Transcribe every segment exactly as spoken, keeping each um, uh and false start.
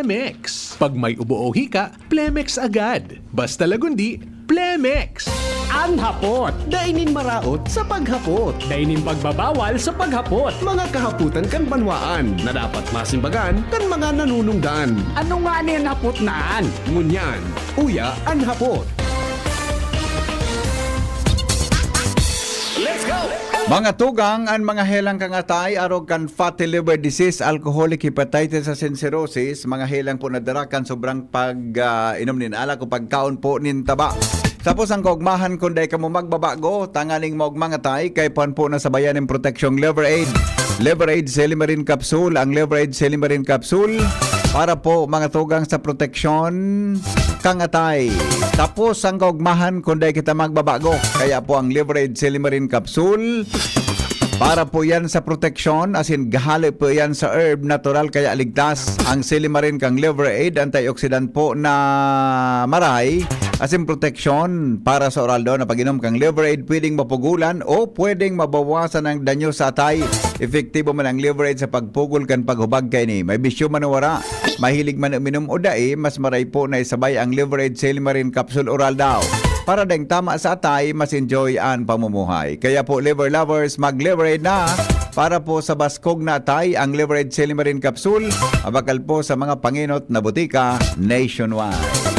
Plemex. Pag may ubo o hika, Plemex agad. Basta lagundi, Plemex. An hapot. Dai nin maraot sa paghapot. Dai nin pagbabawal sa paghapot. Mga kahapotan kan banwaan na dapat masimbagan kan mga nanunungdan. Ano nga ni an hapot na an? Ngunyan, uya an hapot. Let's go! Mga tugang, an mga helang kan atay, arog kan fatty liver disease, alcoholic hepatitis asin cirrhosis, mga helang po na dara kan sobrang pag, ah, inom nin alak o pagkaon po nin taba. Tapos ang kaugmahan, kung dai kamo magbabago, tanganing maogma an atay, kaipuhan po na sabayan nin proteksyong Liver Aid. Liver Aid Silimarin Capsule, ang Liver Aid Silimarin Capsule, para po mga tugang sa proteksyon kan atay. Tapos ang kaugmahan, kung dai kita magbabago, kaya po ang Liver Aid Silimarin Capsule, para po yan sa proteksyon, asin gahali po yan sa herb, natural kaya ligtas. Ang Silimarin kan Liver Aid, antioxidant po na maray, asin proteksyon para sa oral daw na pag-inom kan Liver Aid, pwedeng mapugulan o pwedeng mabawasan ang danyo sa atay. Epektibo man ang Liver Aid sa pagpugol kan paghubag kaini. May bisyo man o wara, mahilig man uminom o dai, mas maray po na isabay ang Liver Aid Silimarin Capsule Oral daw. Para daing tama sa atay, mas enjoy an pamumuhay. Kaya po, Liver Lovers, mag-Liver Aid na! Para po sa baskog na atay, ang Liver Aid Silimarin Capsule, abakal po sa mga pangenot na botika nationwide.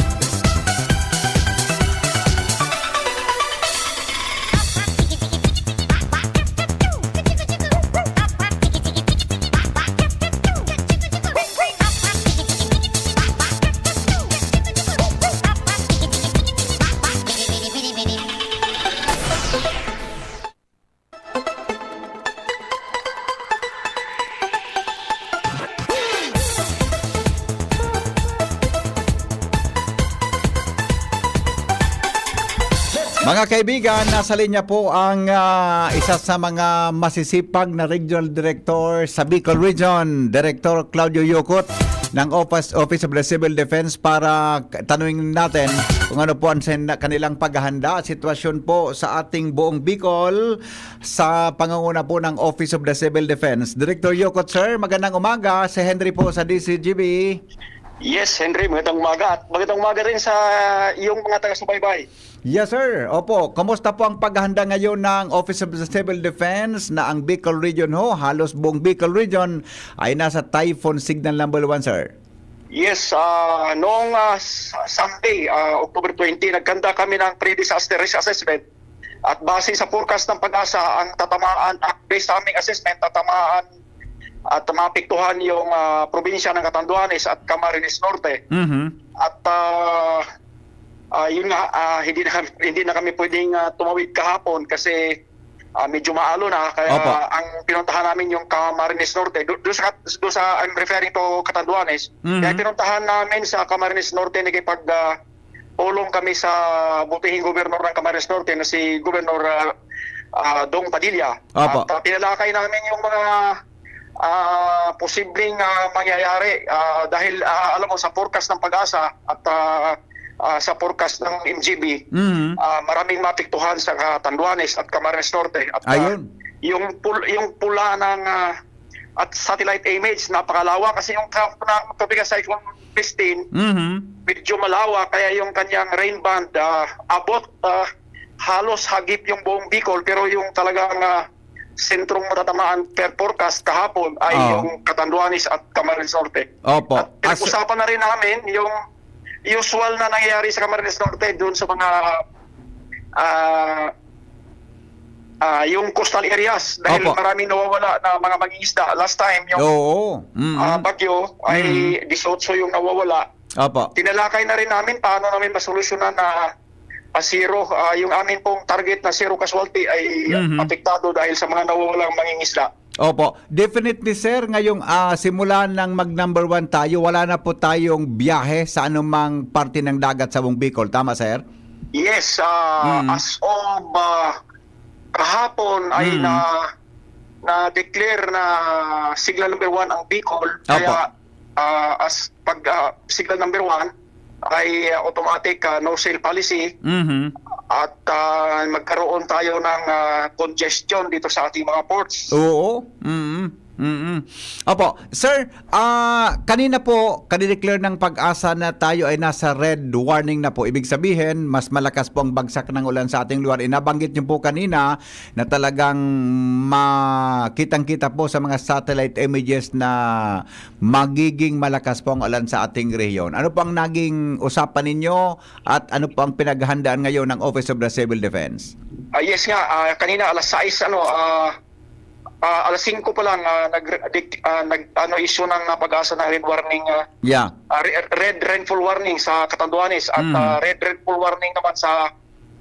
Mga kaibigan, nasa linya po ang, ah, isa sa mga masisipag na regional director sa Bicol Region, Director Claudio Yukot ng Office, Office of the Civil Defense para k-, tanungin natin kung ano po ang sen-, kanilang paghahanda, sitwasyon po sa ating buong Bicol sa pangunguna po ng Office of the Civil Defense. Director Yukot, sir, magandang umaga. Si Henry po sa D C G B. Yes, Henry, magandang umaga. At magandang umaga rin sa iyong mga taga-subaybay. Yes, sir. Opo. Kumusta po ang paghahanda ngayon ng Office of the Civil Defense na ang Bicol Region ho, halos buong Bicol Region ay nasa Typhoon Signal Number One, sir? Yes, ah, noong, ah, s-, Sunday, ah, October twenty, nagkanda kami ng pre-disaster risk assessment. At base sa forecast ng PAGASA, ang tatamaan, ah, based sa aming assessment, tatamaan at maapektuhan yung, ah, probinsya ng Catanduanes at Camarines Norte. Mhm. At, ah, ah, yun nga, ah, hindi na kami, hindi na kami pwedeng, ah, tumawid kahapon kasi, ah, medyo maalo na. Kaya Opo. ang pinuntahan namin yung Camarines Norte. Do-, do sa, do sa, I'm referring to Catanduanes. Mhm. Kaya pinuntahan namin sa Camarines Norte, nakipag, ah, pulong kami sa butihing gobernador ng Camarines Norte na si Gobernador, ah, ah, Dong Padilla. Opo. At, ah, tinalakay namin yung mga, ah, posibleng, ah, mangyayari, ah, dahil, ah, alam mo, sa forecast ng PAGASA at, ah, ah, sa forecast ng M G B, Mhm. ah, maraming maapektuhan sa Catanduanes at Camarines Norte. At, ah, Ayun. yung pul-, yung pula ng, ah, at satellite image, napakalawak kasi yung trough ng Tropical Cyclone Christine, Mhm. medyo malawak, kaya yung kanyang rain band, ah, abot, ah, halos hagip yung buong Bicol, pero yung talagang, ah, sentrong matatamaan per forecast kahapon ay Oo. yung Catanduanes at Camarines Norte. Opo. At As pinag-usapan na rin namin yung usual na nangyayari sa Camarines Norte, doon sa mga, ah, ah, yung coastal areas, dahil Opo. maraming nawawala na mga mangingisda. Last time, yung, Oo. Mm. ah, bagyo ay Mm. dieciocho yung nawawala. Opo. Tinalakay na rin namin paano namin masolusyonan na, ah, zero, ah, yung amin pong target na zero casualty ay Mhm. apektado dahil sa mga nawawalang mangingisda. Opo. Definitely, sir, ngayong, ah, simula nang mag number one tayo, wala na po tayong biyahe sa anumang parte ng dagat sa buong Bicol. Tama, sir? Yes, ah, Mm. as of, ah, kahapon ay Mm. na, na-declare na signal number one ang Bicol. Opo. Kaya, ah, as pag, ah, signal number one, ay, ah, automatic, ah, no sail policy Mhm. at, ah, magkaroon tayo ng, ah, congestion dito sa ating mga ports. Oo. Mm. Mm. Opo. Sir, ah, kanina po, kani-declare ng PAGASA na tayo ay nasa red warning na po. Ibig sabihin, mas malakas po ang bagsak ng ulan sa ating lugar. Inabanggit niyo po kanina na talagang ma-, kitang-kita po sa mga satellite images na magiging malakas po ang ulan sa ating rehiyon. Ano po ang naging usapan ninyo at ano po ang pinaghahandaan ngayon ng Office of the Civil Defense? Ah, yes nga, ah, kanina alas sais, ano, ah, ah, alas singko pa lang, ah, nag, dik- ah, nag ano, issue ng, ah, PAGASA ng red warning, ah, Yeah. ah, re- red rainfall warning sa Catanduanes at, Mhm. ah, red rainfall warning naman sa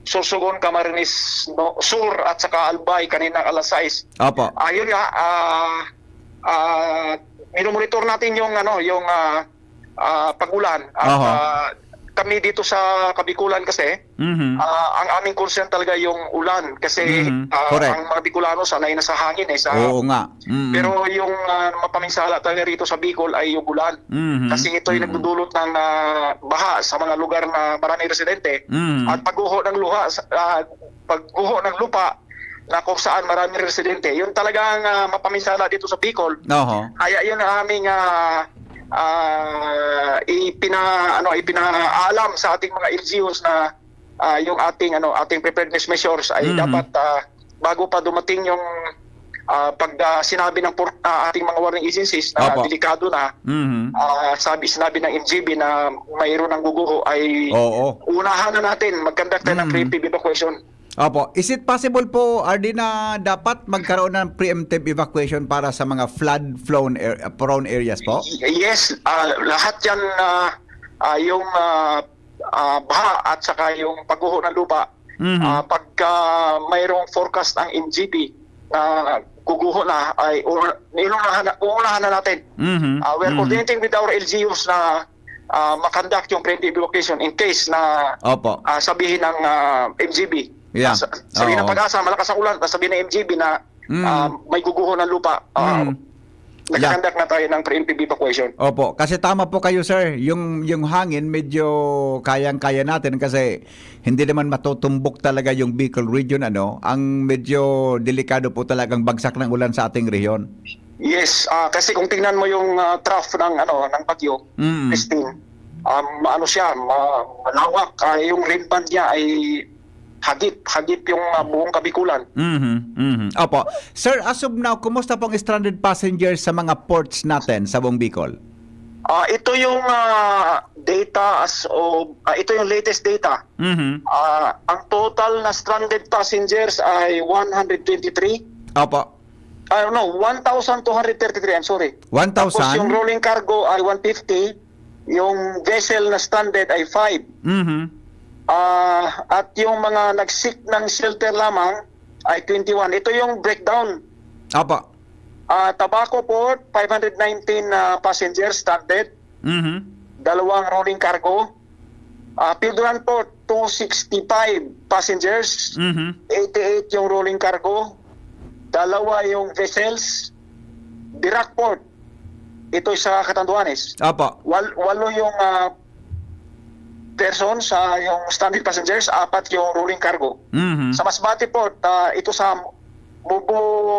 Sorsogon, Camarines, no, Sur at saka Albay kanina alas sais. Opo. Ayun nga, ah, ah, minomonitor natin yung, ano, yung, ah, ah, pag-ulan. At, Aha. ah, kami dito sa Kabikulan kasi, Mhm. ah, ang aming concern talaga yung ulan kasi, Mhm. ah, Correct. ang mga Bicolano sanay na sa hangin, eh, sa Oo nga. Mm. Pero yung, ah, mapaminsala talaga rito sa Bicol ay yung ulan. Mhm. Kasi ito yung Mm. nagdudulot ng, ah, baha sa mga lugar na maraming residente. Mhm. At pagguho ng luha, sa- ah, pagguho ng lupa na kung saan maraming residente. Yun talagang, ah, mapaminsala dito sa Bicol. Oho. Kaya yun ang aming, ah, ah, ipina-, ano, ipinaalam sa ating mga L G Us na, ah, yung ating, ano, ating preparedness measures ay Mhm. dapat, ah, bago pa dumating yung, ah, pag, ah, sinabi ng por- ah, ating mga warning agencies na Opo. delikado na, Mhm. ah, sabi, sinabi ng M G B na mayroon ng guguho ay Oo. unahan na natin, mag-conduct tayo ng Mhm. preemptive evacuation. Opo. Is it possible po, R D, na dapat magkaroon ng preemptive evacuation para sa mga flood prone, ar- prone areas po? Y- Yes, ah, lahat yan, ah, ah, yung, ah, ah, baha at saka yung pagguho ng lupa. Mhm. Ah, pagka mayroong forecast ang M G B na guguho na, ay una- inunahan na, uunahan na natin. Mhm. Ah, we're Mhm. coordinating with our L G Us na, ah, makonduct yung preemptive evacuation in case na, Opo. ah, sabihin ng, ah, M G B. Yeah. Ah, sa- sabihin ng Oo. PAGASA, malakas ang ulan, tapos sabihin ng M G B na, Mm. ah, may guguho ng lupa. Ah, Mm. nagkakandak na tayo ng preemptive evacuation. Opo, kasi tama po kayo, sir. Yung, yung hangin, medyo kayang-kaya natin kasi hindi naman matutumbok talaga yung Bicol region, ano. Ang medyo delikado po talagang bagsak ng ulan sa ating rehiyon. Yes, ah, kasi kung tingnan mo yung, ah, trough ng, ano, ng bagyo, Mm. Christine, um, ano siya, ma- malawak, ah, yung rain band niya ay hagip, hagip yung, ah, buong Kabikulan. Mhm, mhm. Opo. Sir, as of now, kumusta pong stranded passengers sa mga ports natin sa buong Bicol? Ah, ito yung, ah, data as of, ah, ito yung latest data. Mhm. Ah, ang total na stranded passengers ay one hundred twenty-three. Opo. Ah, no, one thousand two hundred thirty-three, I'm sorry. One thousand? Tapos yung rolling cargo ay one fifty, yung vessel na stranded ay five. Mhm. Ah, at yung mga nag-seek ng shelter lamang ay twenty-one. Ito yung breakdown. Opo. Ah, Tabaco Port, five hundred nineteen na passengers stranded, Mhm. dalawang rolling cargo. Ah, Pilduran Port, two sixty-five passengers, Mhm. eighty-eight yung rolling cargo, dalawa yung vessels. Dirac Port, ito sa Catanduanes. Opo. Wal- walo yung, ah, persons, ah, yung stranded passengers, apat yung rolling cargo. Mhm. Sa Masbate Port, ah, ito sa Bubo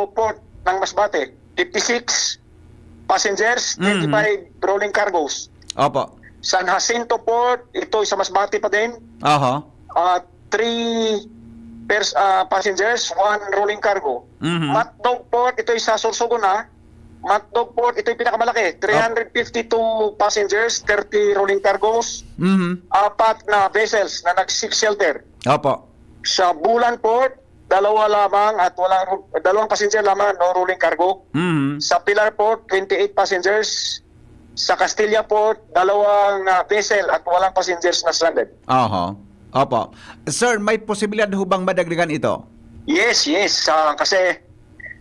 Port ng Masbate, fifty-six passengers, Mhm. twenty-five rolling cargos. Opo. San Jacinto Port, ito sa Masbate pa din, Aha. ah, three pers- ah, passengers, one rolling cargo. Mhm. Matnog Port, ito sa Sorsogon na. Matnog Port, ito yung pinakamalaki. Three hundred fifty-two passengers, thirty rolling cargos, Mhm. apat na vessels na nag-seek shelter. Opo. Sa Bulan Port, dalawa lamang at walang ro- dalawang passenger lamang, no rolling cargo. Mhm. Sa Pilar Port, twenty-eight passengers. Sa Castilla Port, dalawang, ah, vessel at walang passengers na stranded. Aha. Opo. Sir, may posibilidad ho bang madagdagan ito? Yes, yes. Ah, kasi,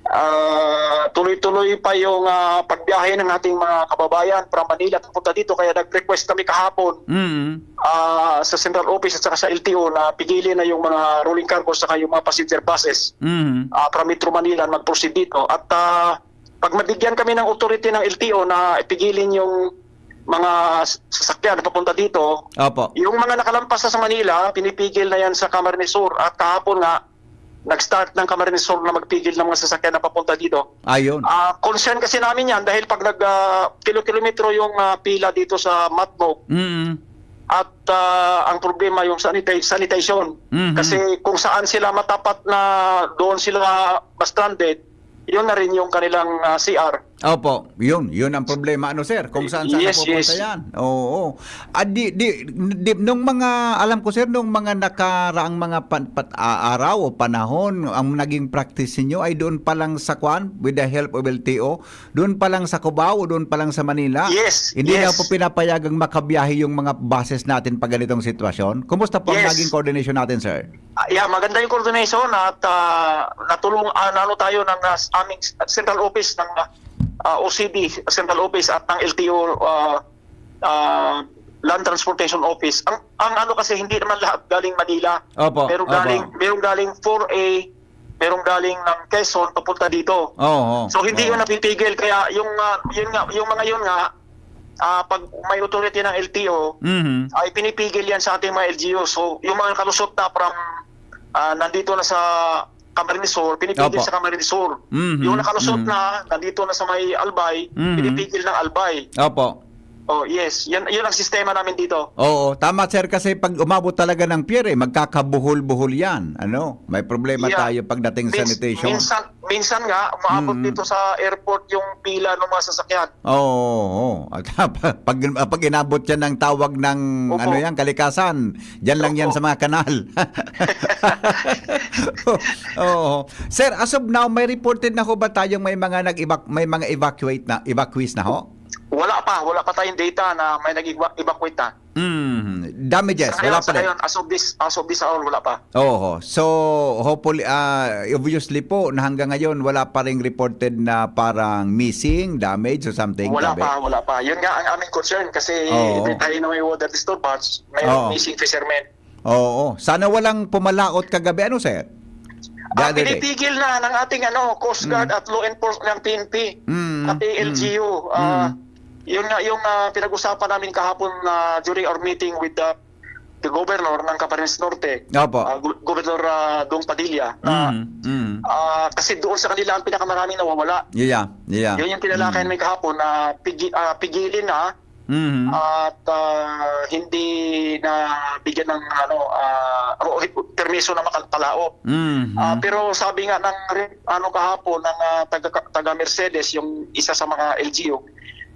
ah, tuloy-tuloy pa yung, ah, pagbiyahe ng ating mga kababayan from Manila papunta dito. Kaya nag-request kami kahapon, Mhm. ah, sa central office at saka sa L T O na pigilin na yung mga rolling cargo saka yung mga passenger buses, Mhm. ah, from Metro Manila na mag-proceed dito. At, ah, pag mabigyan kami ng authority ng L T O na ipigilin yung mga s- sasakyan na papunta dito, Opo. yung mga nakalampas na sa Manila, pinipigil na yan sa Camarines Sur. At kahapon nga, nag-start ng Camarines Sur na magpigil ng mga sasakyan na papunta dito. Ayun. Ah, concern kasi namin yan dahil pag nag ah, kilo-kilometro yung ah, pila dito sa Matmog Mm. at ah, ang problema yung sanita- sanitation. Mhm. Kasi kung saan sila matapat na doon sila ma-stranded, yun na rin yung kanilang ah, C R. Opo, yun, yun ang problema, ano, sir, kung saan saan Yes, napupunta yes. Yan. Oo. Ah, di, di, di, nung mga, alam ko, sir, nung mga nakaraang mga pan, pat, ah, araw o panahon, ang naging practice ninyo ay doon pa lang sa kwan, with the help of L T O, doon pa lang sa Cubao o doon pa lang sa Manila. Yes, Hindi na yes. po pinapayagang makabiyahe yung mga buses natin pag ganitong sitwasyon. Kumusta po ang Yes. naging coordination natin, sir? Ah, yeah, maganda yung coordination at ah, natulong ah, ano tayo ng ah, aming central office ng ah, O C D, central office at ng L T O ah, ah, Land Transportation Office. Ang ang ano kasi hindi naman lahat galing Manila. Opo, Merong opo. galing, merong galing four A, merong galing ng Quezon papunta dito. Oo. So hindi Oo. yun napipigil kaya yung ah, yun nga yung mga yun nga ah, pag may authority ng L T O Mhm. ay pinipigil yan sa ating mga L G U. So yung mga nakalusot na from ah, nandito na sa Camarines Sur, pinipigil Opo. sa Camarines Sur. Mhm. Yung nakalusot Mhm. na, nandito na sa may Albay, Mhm. pinipigil ng Albay. Opo. Oh, yes. Yan, yun ang sistema namin dito. Oo, tama, sir, kasi pag umabot talaga ng pier, eh, magkakabuhol-buhol yan. Ano? May problema Yeah. tayo pagdating sa Mins- sanitation. Minsan, minsan nga, umaabot Mm. dito sa airport yung pila ng mga sasakyan. Oo, oo. At pag, pag inabot yan ng tawag ng Opo. ano yan, kalikasan, diyan lang yan Opo. sa mga kanal. Oo. Sir, as of now, may reported na ho ba tayong may mga nag-evac- may mga evacuate na, evacuees na ho? Wala pa, wala pa tayong data na may nag-evacuate na. Mm, damages, Sa wala ngayon, pa sa rin. ngayon, as of this, as of this hour, wala pa. Oho. So, hopefully, ah, obviously po, na hanggang ngayon, wala pa rin reported na parang missing, damage or something. Wala tabi? pa, wala pa. Yun nga ang aming concern kasi Oo. every time na may weather disturbance, may Oo. missing fishermen. Oo. Sana walang pumalaot kagabi. Ano, sir? The Ah, other day. pinipigil na ng ating ano, Coast Guard Mm. at law enforcement ng P N P, Mm, pati mm, L G U. Ah, mm. Yun nga yung ah, pinag-usapan namin kahapon na during our meeting with the, the governor ng Camarines Norte, Opo. ah, Gu- Governor ah, Dong Padilla, na Mm, mm. ah, kasi doon sa kanila ang pinakamaraming nawawala. Yeah, yeah. Yun yung tinalakay Mm. namin kahapon na pigi, ah, pigilin na Mhm. at ah, hindi na bigyan ng ano ah, o- permiso na makapalaot. Mhm. Ah, pero sabi nga ng re- ano kahapon ng ah, taga, taga Mercedes, yung isa sa mga L G U,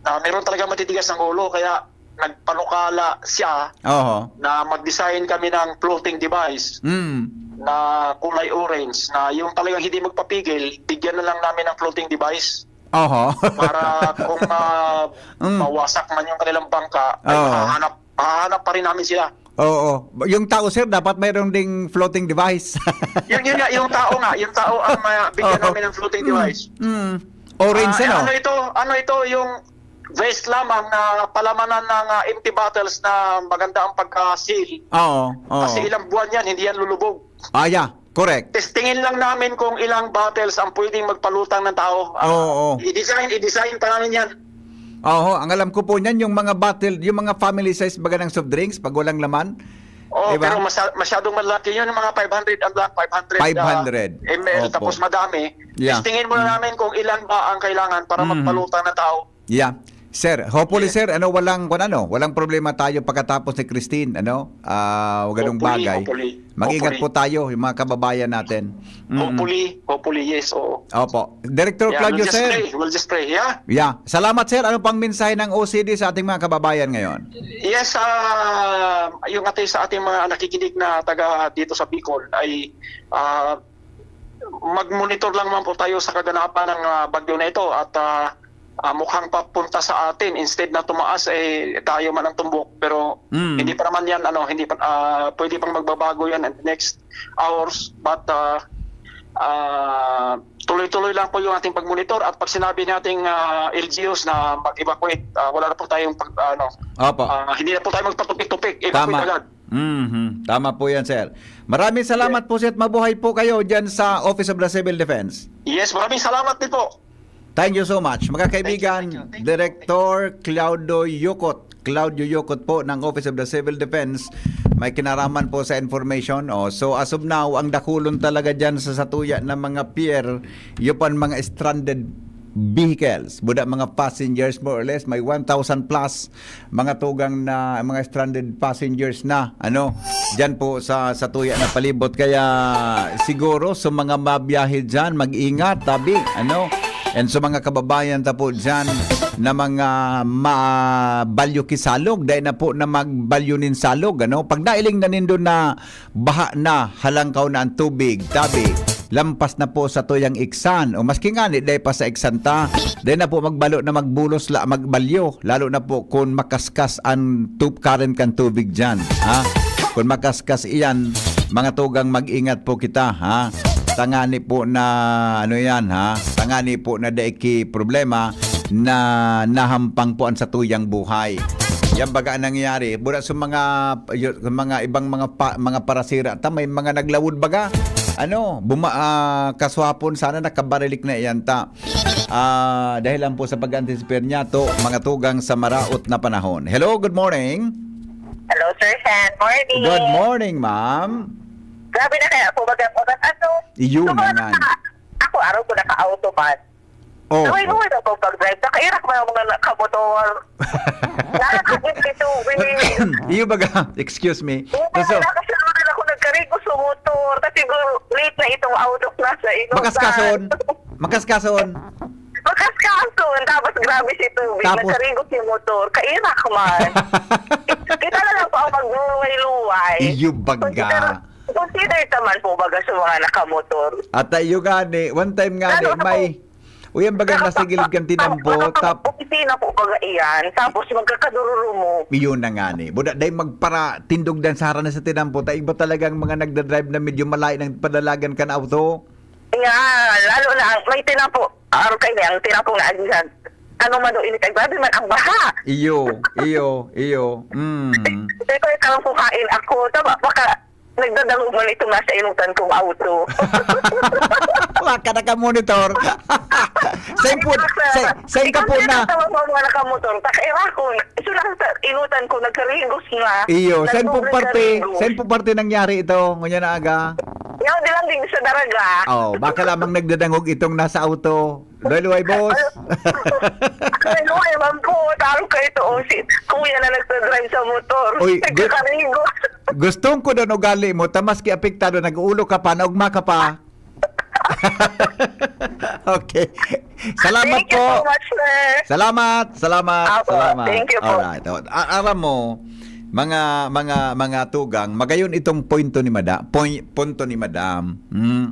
na meron talaga matitigas ng ulo kaya nagpanukala siya Oho. na mag-design kami ng floating device Mm. na kulay orange na yung talagang hindi magpapigil, bigyan na lang namin ng floating device Oho. para kung ah, Mm. mawasak man yung kanilang bangka, ay Oo. mahahanap, mahahanap pa rin namin sila. Oo. Yung tao, sir, dapat mayroon ding floating device. Yun, yun nga, yung tao nga, yung tao ang ah, bigyan Oo. namin ng floating device. Mm. Orange, Ah, ano? Ano ito? Ano ito? Yung vest lamang na palamanan ng ah, empty bottles na maganda ang pagka-seal. Oo. Oo. Kasi ilang buwan yan, hindi yan lulubog. Ah, yeah. Correct. Testingin lang namin kung ilang bottles ang pwedeng magpalutang ng tao. Ah, Oo. I-design, i-design pa namin yan. Oho, ang alam ko po niyan, yung mga bottle, yung mga family size baga ng soft drinks, pag walang laman. Oh, Diba? Pero masya- masyadong malaki yun, yung mga five hundred ang lang, five hundred, ah, Five hundred. M L, Opo. Tapos madami. Yeah. Testingin muna namin kung ilan ba ang kailangan para Mm. magpalutang ng tao. Yeah. Sir, hopefully, Yeah. sir, ano, walang, kung ano, walang problema tayo pagkatapos ni Christine, ano? Ah, ganong Hopefully, bagay. hopefully. Mag-ingat Hopefully. Po tayo, yung mga kababayan natin. Mm. Hopefully, hopefully, yes, oo. Opo. Director Yeah, Claudio, we'll just sir. Pray. We'll just pray, yeah? Yeah. Salamat, sir. Ano pang mensahe ng O C D sa ating mga kababayan ngayon? Yes, ah, yung ating sa ating mga nakikinig na taga dito sa Bicol ay ah, mag-monitor lang man po tayo sa kaganapan ng ah, bagyo na ito at ah, ah, mukhang papunta sa atin instead na tumaas eh tayo man ang tumbok pero Mm. hindi pa naman yan ano hindi pa ah, pwede pang magbabago yan in the next hours but ah, ah, tuloy-tuloy lang po yung ating pag-monitor at pag sinabi nating ah, L G Us na mag-evacuate ah, wala na po tayong pag, ano Opo. ah, hindi na po tayo magpatupik-tupik evacuate Tama. agad. Mhm. Tama po yan, sir. Maraming salamat po, sir, at mabuhay po kayo dyan sa Office of the Civil Defense. Yes, maraming salamat din po. Thank you so much. Mga kaibigan, Thank you, thank you, thank you. Director Claudio Yukot. Claudio Yukot po ng Office of the Civil Defense. may kinaraman po sa information. Oh, so as of now, ang dakulon talaga dyan sa satuya na mga pier, iyo pa ang mga stranded vehicles, buda mga passengers, more or less may one thousand plus mga tugang na mga stranded passengers na, ano, dyan po sa satuya na palibot. Kaya siguro sa mga mabiyahe dyan, mag-ingat tabi, ano, and sa mga kababayan ta po dyan na mga mabalyo kisalog, dahil na po na magbalyo nin salog, ano, pag nailing na nindo na baha na, halangkaw na ang tubig, tabi, lampas na po sa tuyang iksan, o maski ngani dai pa sa iksan ta, dai na po magbalo na magbulos la magbalyo, lalo na po kun makaskas an tub current kan tubig diyan, ha? Kun makaskas iyan, mga tugang, mag-ingat po kita, ha? Tangani po na ano yan, ha? Tangani po na dai ki problema na nahampang po an satuyang buhay. Yan baga ang nangyayari. Buda sa mga, y- mga ibang mga pa- mga parasira ta, may mga naglawod baga. Ano, buma- ah, kaswapon sana nakabarilik na iyan ta. Ah, dahil lang po sa pag-anticipate niya to, mga tugang sa maraot na panahon. Hello, good morning. Hello, Sir Sen. Morning. Good morning, ma'am. Grabe na kaya po mag-, mag-, ano? Iyon Gusto ko na nga. naka-, ako, araw ko naka-auto man. Oh. Luhay-luhay na po pag-drive. Nakairak man ang mga nakamotor. Nakakagit ito, wait. Iyo baga, excuse me. Hindi, So, nakasunod ako nagkarigo sa motor. Kasi siguro late na itong auto na sa inutan. Makaskason. Makaskason. Makaskason. Tapos grabe si tubig. Tapos? Nagkarigo si motor. Kairak man. Kita na lang po ang magluway-luway. Iyo baga. Consider, consider naman po baga sa mga nakamotor. At iyo gani, one time nga Lalo ni, na may, uyan baga nasa gilid kan tinampo, tap, Opisina po baga iyan. Tapos magkakadururumo. Iyon na nga ni. Buda, dahil magparatindog dan sa harana sa tinampo, ta iba talagang mga nagdadrive na medyo malayo ng padalagan kan auto. Yan, lalo na ang may tinampo. Araw kayo niya, ang tinampo nga agihan. Ano man daw init, ay grabe man ang baha. Iyo, iyo, iyo. Mm. Hindi ko yung kuhain ako. Tama, baka nagdadangog man itong nasa inutan kong auto. Baka nakamonitor. Saan po, sa, saan ka po na? Tawag mo mga nakamotor. Takairakon. Ito lang sa inutan ko, nagkarigos nga. Iyo, saan po Nagtubig parte, karigos. Saan po parte nangyari ito? Ngunyan na aga? Yan, di lang din sa daraga. Oh, baka lamang nagdadangog itong nasa auto. Luway-luway, boss. Ay, luway man po. Taro ka ito. Oh, si kuya na nagdadrive sa motor. Uy, gu- Nagkakarigos. Gustong ko doon ugali mo, ta maski apektado, nag-uulo ka pa, naugma ka pa. Okay. Salamat Thank you po. so much, sir. Salamat, salamat, Apo, salamat. Thank you po. Alright. Oh, a- aram mo, mga mga mga tugang, magayon itong punto ni Madam. Point, punto ni Madam. Hmm.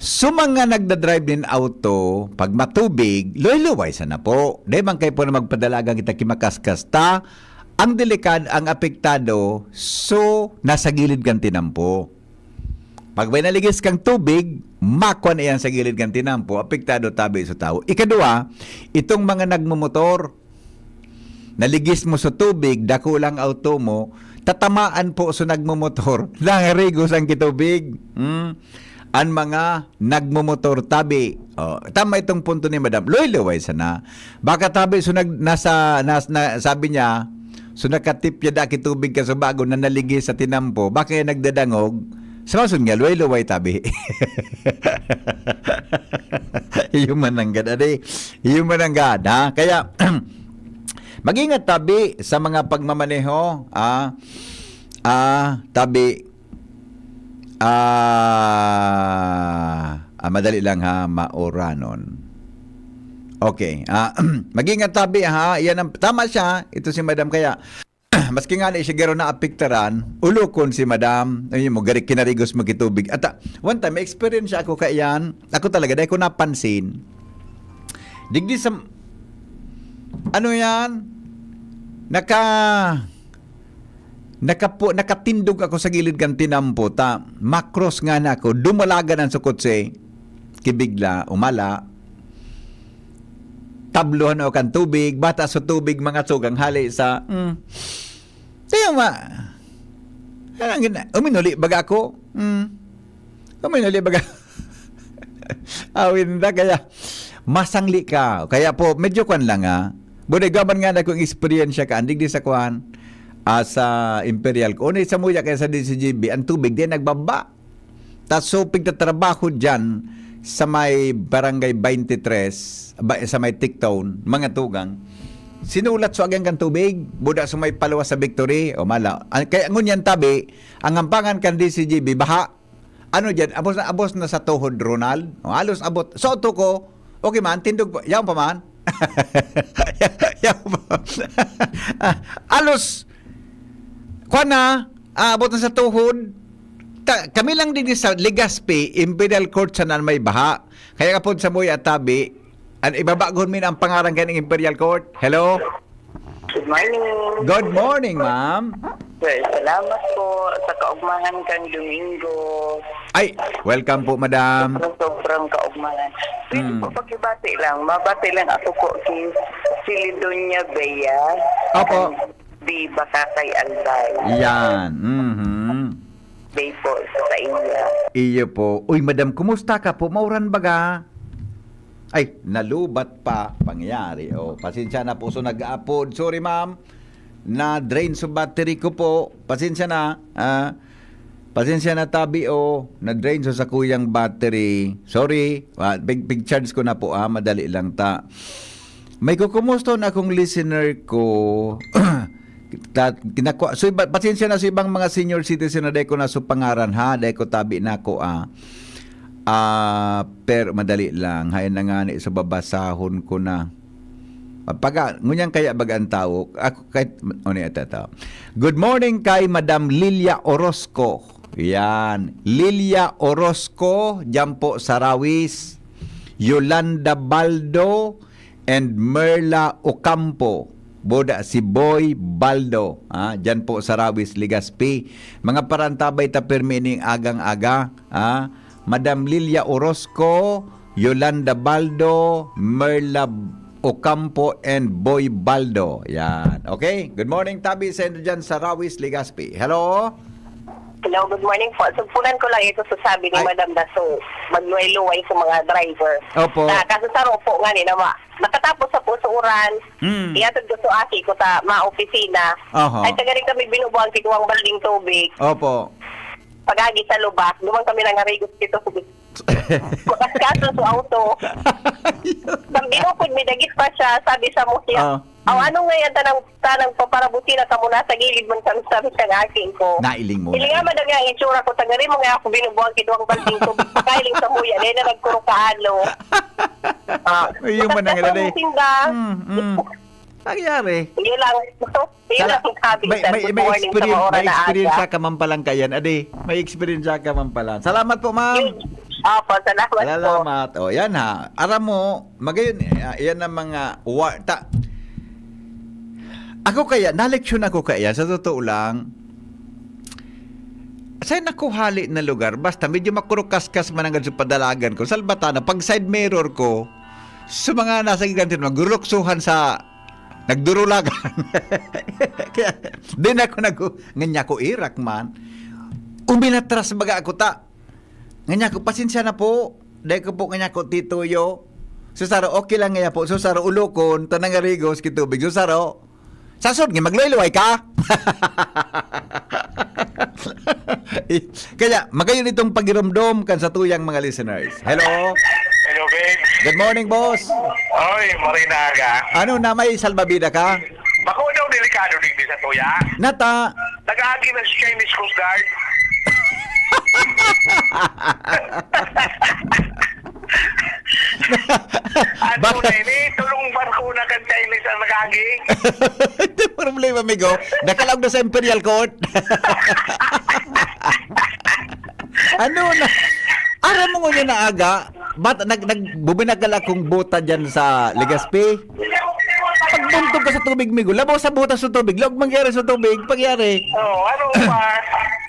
So, mga nagdadrive nin auto, pag matubig, luway-luway sana po. Di man kayo po na magpadalagan kita kimakaskas ta. Ang delikad, ang apektado, so, nasa gilid kang tinampo. Pag may naligis kang tubig, makwa na yan sa gilid kang tinampo, apektado tabi sa tao. Ikadua, itong mga nagmumotor, naligis mo sa tubig, dakulang auto mo, tatamaan po sa nagmumotor, nangarigo sang kitubig. Hmm? An mga nagmumotor tabi. Oh, tama itong punto ni Madam. Luway-luway sana. Baka tabi so nag, nasa, nas, na, sabi niya, so nakatipyad aki tubig ka sa bago na naligis sa tinampo. Baka yung nagdadangog. Sa masun nga, luway-luway tabi. Iyo man ang gad, adi. Iyo man ang gad, ha? Kaya, mag-ingat tabi sa mga pagmamaneho, ah, ah, tabi, ah, ah, madali lang ha, maoranon. Okay, ah, mag-ingat tabi ha, yan ang, tama siya, ito si Madam kaya, maski nga na siya garo naapektaran, ulokon si Madam, ayun mo, gari kinarigos mo kitubig. At ah, one time, may experience ako kaiyan, ako talaga, dahil ko napansin, digdi sa, ano yan, naka, nakapo, nakatindog ako sa gilid kan tinampo, ta, makros nga na ako, dumalagan ang sukot si, kibigla, umala, tabluhan ako kan tubig, bata sa tubig, mga sugang hali sa, mm. Kaya ma, anong gina-, uminuli baga ako? Mm. Uminuli baga. Awin na, kaya masangli ka. Kaya po, medyo kwan lang ha. Buday gaman nga na kung eksperyensya ka, andig di sa kwan. ah, sa Imperial Court. Uni samuya kaya sa D C G B, ang tubig di nagbaba. Tas so, pigtatrabaho diyan sa may Barangay twenty-three, ba, sa may Tiktown, mga tugang. Sinulat so agyang kan tubig, buda sa may paluwas sa Victory, o mala. Ang, kaya ngunyan tabi, ang ampangan kan D C G B, baha. Ano diyan? Abos na, abos na sa tuhod, Ronald. O, halos abot. So, to ko, okay man, tindog pa. Yaon pa man. Yaon pa. Ah, halos, kuwan na, ah, abot na sa tuhod. Ta-, kami lang din sa Legazpi, Imperial Court sa nan may baha. Kaya kapod sa Moy Atabi, an ibabagahon mi na ang pangaran kaning Imperial Court. Hello? Good morning. Good morning, ma'am. Sir, salamat po sa kaugmahan kan Domingo. Ay, welcome po, madam. Sobrang, sobrang kaugmahan. Pwede Hmm. po pakibati lang. Mabati lang ako po si, si Lidonia Bea. Opo. Ang di Bakakay Albay. Yan. Mhm. Day po sa iya. Iyo po. Uy, madam, kumusta ka po? Mauran baga? Ay, nalubat pa. Pangyari. Oh, pasensya na po. So, nag-aapod. Sorry, ma'am. Na-drain so battery ko po. Pasensya na. Ah, pasensya na, tabi. Oh, na-drain so sa kuyang battery. Sorry. Ah, pig, pig-charge ko na po, ah. Madali lang ta. May kukumusta na akong listener ko. Ta-, kinakwa-, so, iba, pasensya na sa ibang mga senior citizen na dai ko na so pangaran, ha? Dai ko tabi na ako, ah. Ah, pero madali lang. Hayan na nga ni, so babasahon ko na. Pagka, ngunyan kaya baga ang tao, ako kahit, ano yan, tata? Good morning kay Madam Lilia Orozco. Yan. Lilia Orozco, dyan po sa Rawis. Yolanda Baldo, and Merla Ocampo. Boda si Boy Baldo, ah, dyan po sa Rawis, Legazpi. Mga parantabay ta pirmi ning agang-aga, ah. Madam Lilia Orozco, Yolanda Baldo, Merla Ocampo, and Boy Baldo. Yan. Okay? Good morning, tabi sa inyo dyan sa Rawis, Legazpi. Hello? Hello, good morning po. Sugpunan ko lang ito sa sabi ni Ay. Madam Daso. Magluway-luway sa mga driver. Opo. Na, kaso sa po nga ni na ma-, nakatapos sa po sa uran, Hmm. ihatod ko sa aki ko sa mga opisina. Aha. Ay, taga rin kami binubuang kituwang balding tubig. Opo. Pag-agi sa lubak, duman kami nangarigos kito. Makaskaso sa auto. Nang binukod, may dagit pa siya, sabi sa mo siya, Ah. "Aw, ano nga yan, tanang, tanang paparabuti na kamo, nasa gilid man kami," sabi sa aking ko. Nailing mo, Hiling nga, nailing. Madam, yung itsura ko, tagari mo nga ako binubuang kituwang balting tubig, pagkailing sa muya, dahil na nagkurong kaalo. Ah, Ayun man ang makaskaso ilali. ang sinda. Mm, mm. Nangyari. Yun lang. Yun Sala-, lang ang sabi may, sa may, good may morning sa experience, mga oras may na experience aga. Ka man palang kayan, adi. May experience ka man pala. Salamat po, ma'am. Yun. Opo, salamat po. Salamat. O, yan ha. Aram mo, magayon, eh, yan ang mga wa-, ta-, ako kaya, naleksyon ako kaya, sa totoo lang, sa nakuhali na lugar, basta medyo makurukaskas man ang sa padalagan ko, salbata na, pag side mirror ko, sa mga nasa giganti, magruluksuhan sa nagdurulagan. Kaya, di na ako nag-, nganya ko irak man. Uminatras baga ako ta. Nganya ko, "Pasensya na po. Dai ko po nganya ko tituyo." Susaro, "Okay lang ngaya po." Susaro, ulokon, tanang arigos, kitubig. Susaro, sasod nga, magluway-luway ka. Kaya, magayon itong pagiromdom kan sa tuyang mga listeners. Hello? Hello, babe. Good morning, boss. Oy, marinaga. Ano na, may salbabida ka? Bako daw delikado digdi sa tuya. Nata. Nag-aagi na si Chinese Coast Guard. Ano Baka na ini? Tulong barko na kan Chinese ang nag-aagi. Ito problema, amigo. Nakalaog na sa Imperial Court. Ano na? Aram mo ngunyan na aga, bat-, nag-, nagbubinakal akong buta dyan sa Legazpi. Pagbuntog ka sa tubig, migo, labaw sa buta sa tubig, laog mangyari sa tubig, pagyari. Oo, ano pa?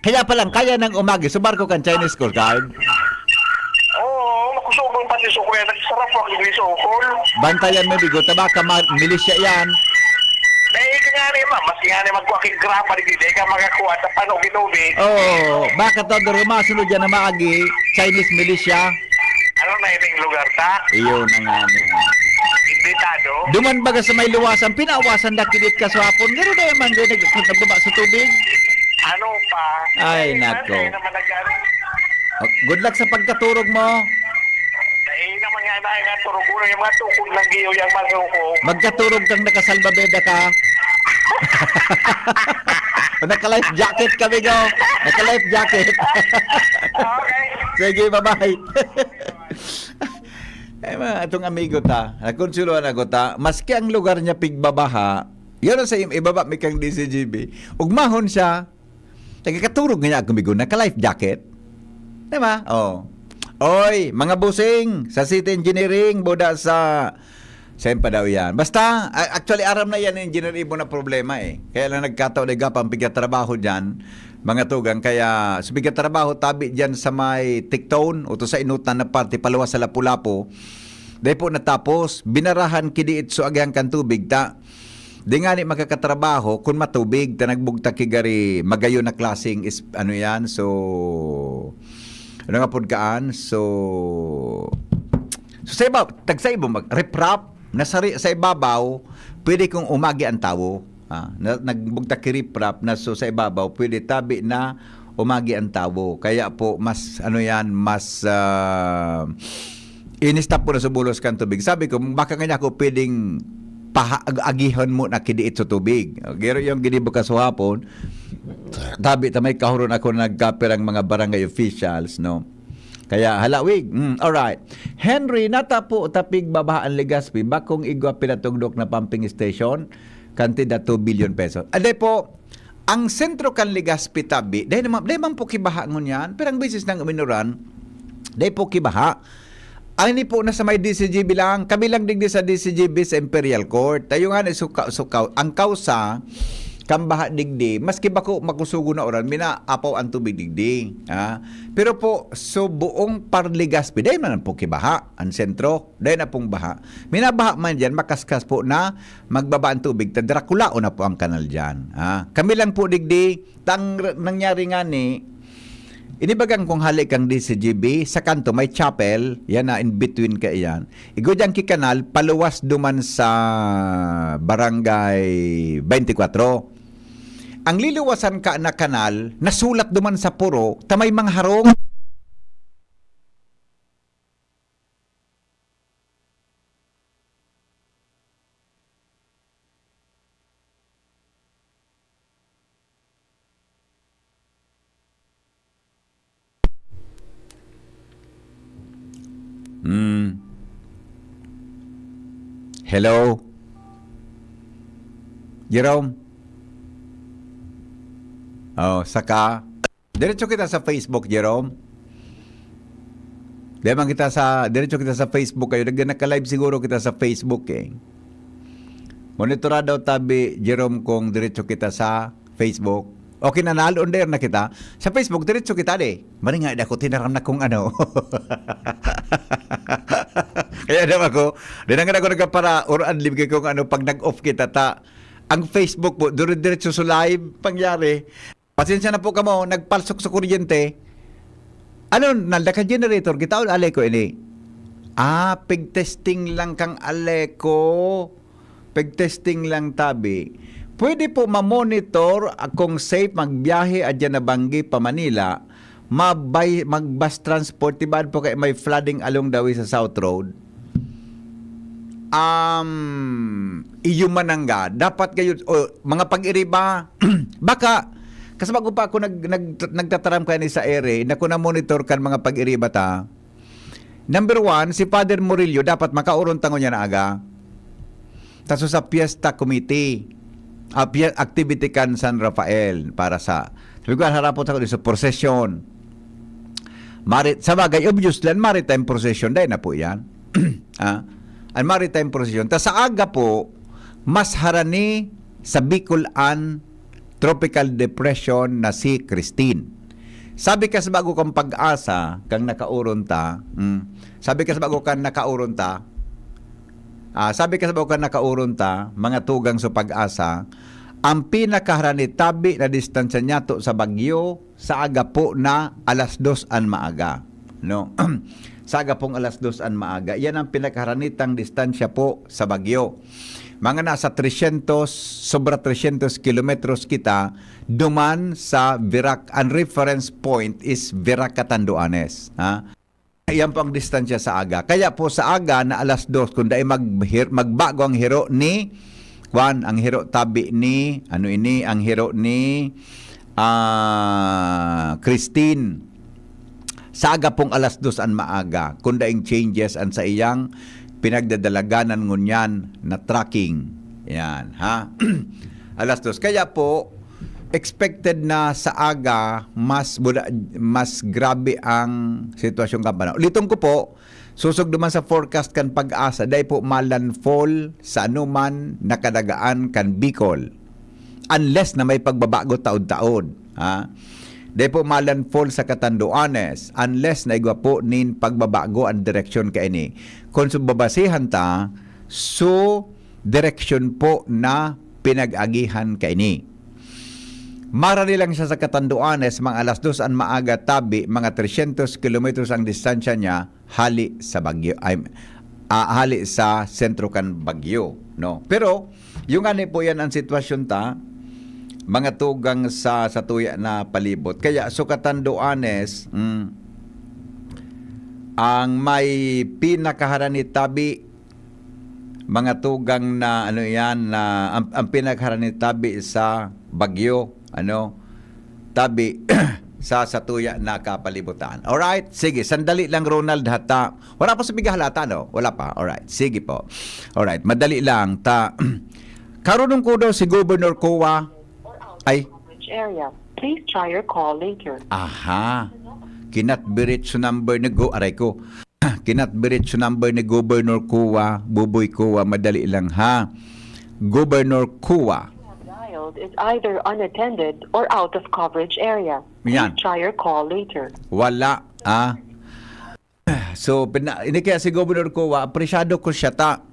Kaya pa lang, kaya nang umagi sa barko kan Chinese Coast Guard. Oo, makusog ang pati sa kuya, nagsarap ako ni Sokol. Bantayan mo, bigo, tabaka ma-, milisya yan. Dahil ka nga rin, ma, mas nga rin magkuha kay grapa, di, di ka makakuha sa panog ni tubig. Oo, baka to, duro masunod yan na maagi, Chinese militia. Ano na ining lugar ta? Iyo na nga ni. Hindi Delikado. Duman baga sa may luwasan, pinawasan na kidit ka sa hapon. Gano'n na yung mga nag-, nagbaba sa tubig? Ano pa? Ay, Eh, nako. Ano naman nag-, Oh, good luck sa pagkaturog mo. Dahil naman nga na, nga turog ko yung mga tukod ng giyo, yung mga suko. Magkaturog kang nakasalbabeda ka. Naka-life jacket kami, go. Naka-life jacket. Okay. Sige, bye-bye. Eh, mga atong amigo ta, nagkonsuluhan ako ta, maski ang lugar niya pigbabaha, yun ang sa im-, ibaba mi kang D C G B, ugmahon siya, nagkakaturog nga niya ako, migo, naka-life jacket. Diba? Oh. Oy, mga busing, sa City Engineering, buda sa, saan pa daw yan? Basta, a-, actually, aram na yan, Engineer Ibo, na problema eh. Kaya lang nagkataon na gapang pigkatrabaho dyan, mga tugang. Kaya, sa pigkatrabaho, tabi dyan sa may Ticton, o to sa inutan na parte, paluwas sa Lapu-Lapu, dahil po natapos, binarahan ki diit so agihan kan tubig ta. Di nga ni makakatrabaho kun matubig ta nagbugtak ki gari magayon na klaseng is-, ano yan, so, ano nga pod kaan? So, so sa iba, tag sa iba, mag-, riprap, nasari sa ibabaw, pwede kung umagi ang tawo. Ah, na, nagbugtak ki riprap na so sa ibabaw, pwede tabi na umagi ang tawo. Kaya po, mas, ano yan, mas, ah, inistop ko na sa bulos kan tubig. Sabi ko, baka nga niya ako pwedeng paha-, ag-, agihon mo na kidiit sa tubig. Gero yung ginibo ka sa hapon, tabi ta may kahuron ako nagkapirang mga barangay officials, no? Kaya, halawig. Mm, alright. Henry, natapo tapig babaha ang Legazpi, bakong igwa pinatugdok na pumping station, kantidad two billion pesos. Ade po, ang sentro kan Legazpi tabi, dahil naman, dahil man po kibaha ngunyan, pirang beses nang uminuran, dahil po kibaha. Ay, ni po, nasa may D C G B lang. Kami lang digdi sa D C G B sa Imperial Court. Tayo nga na suka-, sukaw. Ang kausa, kan baha digdi, maski bako makusugo na uran, minaapaw ang tubig digdi. Ha? Pero po, so buong Parlegaspi, dahil man po kibaha, ang sentro, dahil na pong baha. Minabaha man dyan, makaskas po na magbaba ang tubig, ta Draculaon na po ang kanal dyan. Ha? Kami lang po digdi, tang nangyari nga ni, inibagan kong hali kang D C G B, sa kanto may chapel, yan na in between ka iyan. Igwa dyan ki kanal, paluwas duman sa Barangay twenty-four. Ang liluwasan ka na kanal, nasulat duman sa puro, ta may mga harong. Hmm. Hello? Jerome? Oh, saka, diretso kita sa Facebook, Jerome. Di man kita sa, diretso kita sa Facebook kayo. Nag-, nagka-live siguro kita sa Facebook eh. Monitorado tabi, Jerome, kung diretso kita sa Facebook. Okay na, nalon der na kita. Sa Facebook, diretso kita, de. Maringay ako, tinaram na kung ano. Kaya daw ako, di na nga ako nagpapara or adlib kay kung ano, pag nag-off kita ta. Ang Facebook po, dire-diretso sa live, pangyari. Pasensya na po kamo, nagpalsok sa kuryente. Ano, nalda ka generator, kita o Aleco ini? Ah, pig-testing lang kang Aleco. Pig-testing lang tabi. Pwede po ma-monitor kung safe magbiyahe adyan na banggi pa Manila, mabay, mag-bus transport, tibad po kay may flooding along the way sa South Road. Um, iyo manangga. Dapat kayo, o, mga pag-iriba, baka, kasi bago pa ako nag, nag, nagtataram kaya ni sa ere, na kung na-monitor kan mga pag-iriba ta, number one, si Father Murillo dapat makauron tango niya na aga. Taso sa Fiesta Committee, ah, pia-, activity kan San Rafael para sa, sabi ko, harapot ako sa procession. Marit-, sa bagay, obviously, ang maritime procession, dahil na po yan. Ah, ang maritime procession. Ta sa aga po, mas harani sa Bicol an tropical depression na si Christine. Sabi ka sa bago kang pag-asa, kang nakauron ta, mm, sabi ka sa bago kang nakauron ta, ah, sabi ka sa bago kang nakauron ta, mga tugang sa pag-asa, ang pinakaharani tabi na distansya niyato sa bagyo, sa aga po na alas dos an maaga. no? Sa aga pong alas dos an maaga. Yan ang pinakaharanitang distansya po sa bagyo. Mga nasa trescientos, sobra trescientos kilometros kita duman sa Virac. Ang reference point is Virac, Catanduanes, ha? Yan po ang distansya sa aga. Kaya po sa aga na alas dos, kung dai maghir-, magbago ang hiro ni, kwan, ang hiro tabi ni, ano ini, ang hiro ni, ah, Christine. Sa aga pong alas dos an maaga, kung daing changes an sa iyang pinagdadalaganan ngunyan na tracking. Yan, ha? Alas dos. Kaya po, expected na sa aga, mas bula-, mas grabe ang sitwasyong kan panahon. Uliton ko po, sosog duman sa forecast kan PAGASA, dai po malandfall sa anuman na kadagaan kan Bicol. Unless na may pagbabago taod-taod, ha? Dai po malandfall sa Catanduanes, unless na igwa po nin pagbabago ang direksyon kaini. Kung so babasihan ta, so direksyon po na pinag-agihan kaini. Marani lang siya sa Catanduanes, mga alas dos an maaga tabi, mga trescientos kilometros ang distansya niya hali sa bagyo, ay, ah, hali sa sentro kan bagyo, no? Pero, yung ani po yan ang sitwasyon ta, mga tugang sa, sa tuya na palibot. Kaya, so Catanduanes, mm, ang may pinakaharani tabi, mga tugang na, ano yan, na ang, ang pinakaharani tabi sa bagyo, ano, tabi sa satuya na kapalibutan. Alright? Sige, sandali lang, Ronald, hata. Wala pa sa pigahalata, no? Wala pa. Alright. Sige po. Alright. Madali lang. Ta, karunong ko daw si Governor Coa. Ay. Which area? Please try your call later. Aha. Kinatbiritso number ni Go-, aray ko. Kinatbiritso number ni Governor Coa, Buboy Coa, madali lang ha. Governor Coa. Dialed is either unattended or out of coverage area. Yan. Please try your call later. Wala, ah. So, pina-, ini kaya si Governor Coa, apresyado ko siya ta.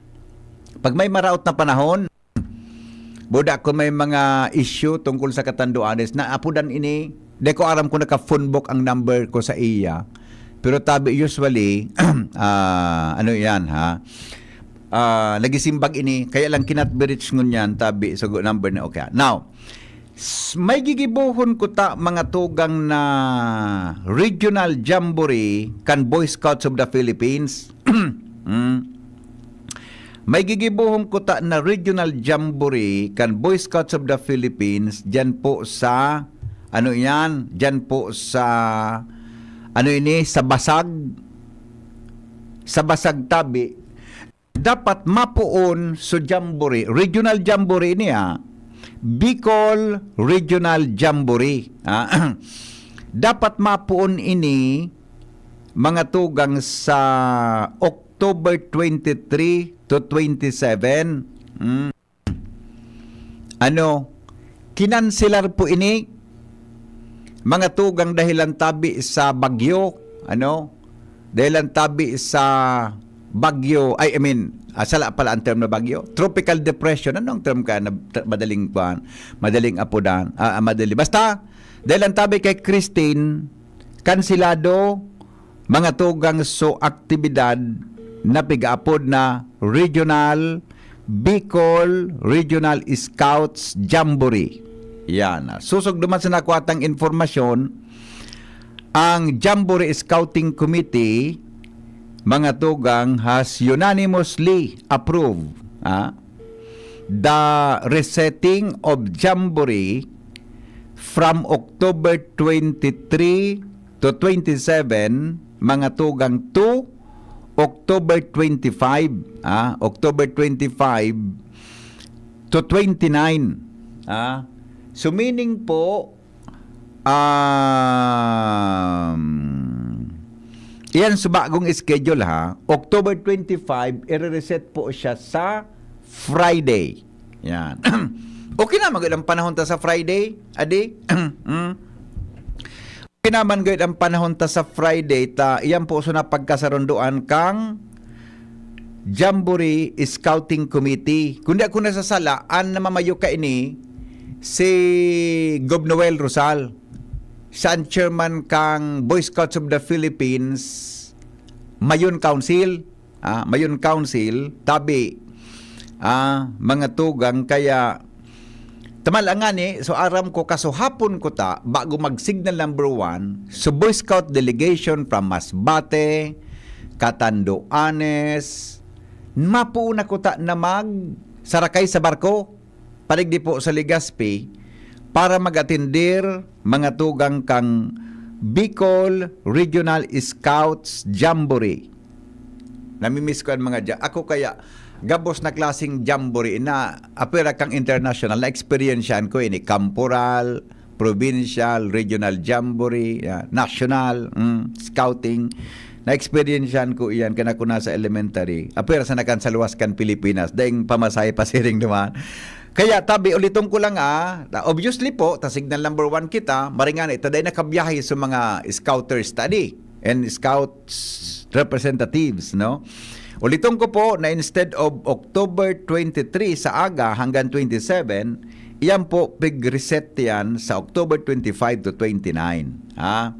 Pag may maraot na panahon, buda ko may mga issue tungkol sa Catanduanes, naapodan ini, di ko aram kung naka-phone book ang number ko sa iya. Pero tabi, usually, ah, ano yan, ha? Ah, nagisimbag ini, kaya lang kinatbiritso ngunyan, tabi, sa gu-, number na, okay. Now, s-, may gigibohon ko ta, mga tugang, na regional jamboree kan Boy Scouts of the Philippines. Hmm. May gigibohon ko ta na regional jamboree kan Boy Scouts of the Philippines, diyan po sa, ano yan, diyan po sa, ano ini, sa Basag, sa Basag tabi. Dapat mapoon so jamboree, regional jamboree niya, Bicol Regional Jamboree. Ah, dapat mapoon ini, mga tugang, sa October twenty-three to twenty-seven. Mm. Ano, kinanselar po ini, mga tugang, dahilan tabi sa bagyo, ano? Dahilan tabi sa bagyo, ay, I mean, ah, sala pala ang term na bagyo. Tropical depression, ano ang term ka na tr-, madaling kuwan, madaling apodan, ah, ah, madali. Basta, dahilan tabi kay Christine, kanselado, mga tugang, so aktibidad na pigaapod na Regional, Bicol Regional Scouts Jamboree. Yan. Susog duman sa nakuha tang informasyon, ang Jamboree Scouting Committee, mga tugang, has unanimously approved, ah, the resetting of Jamboree from October twenty-three to twenty-seven, mga tugang, to October twenty-five, ah, October twenty-five to twenty-nine, ah. So, meaning po, um, iyan sa bagong schedule, ha, October twenty-five, ire-reset po siya sa Friday. Yan. Okay na, magandang panahon ta sa Friday, adi? Mm. Okay naman gayud ang panahon ta sa Friday, ta iyan po so napagkasarundoan kang Jamboree Scouting Committee. Kung di ako nasasala, ang namamayo kaini si Gob Noel Rosal. Siya an chairman kan Boy Scouts of the Philippines, Mayon Council. Ah, Mayon Council, tabi, ah, mga tugang, kaya tamal ngani, so aram ko, kasuhapon ko ta, bago mag-signal number one, so Boy Scout delegation from Masbate, Catanduanes, mapuuna ko ta na mag sarakay sa barko, padigdi po sa Legazpi, para mag-atendir mga tugang kan Bicol Regional Scouts Jamboree. Namimiss ko an mga ja-, ako kaya, gabos na klaseng jamboree na apwera kan international, na-experiensyahan ko ini, kamporal, provincial, regional jamboree, ah, national, mm, scouting. Na-experiensyahan ko iyan kan ako nasa elementary. Apwera sana kan sa luwas kan Pilipinas, daing pamasahe pasiring duman. Kaya tabi, uliton ko lang, ah, ta-, obviously po, ta signal number one kita, maringani, ta dai nakabiyahe sa mga scouter study and scouts representatives, no? Uliton ko po na instead of October twenty-three sa aga hanggang twenty-seven, iyan po, pig-reset yan sa October twenty-five to twenty-nine, ha?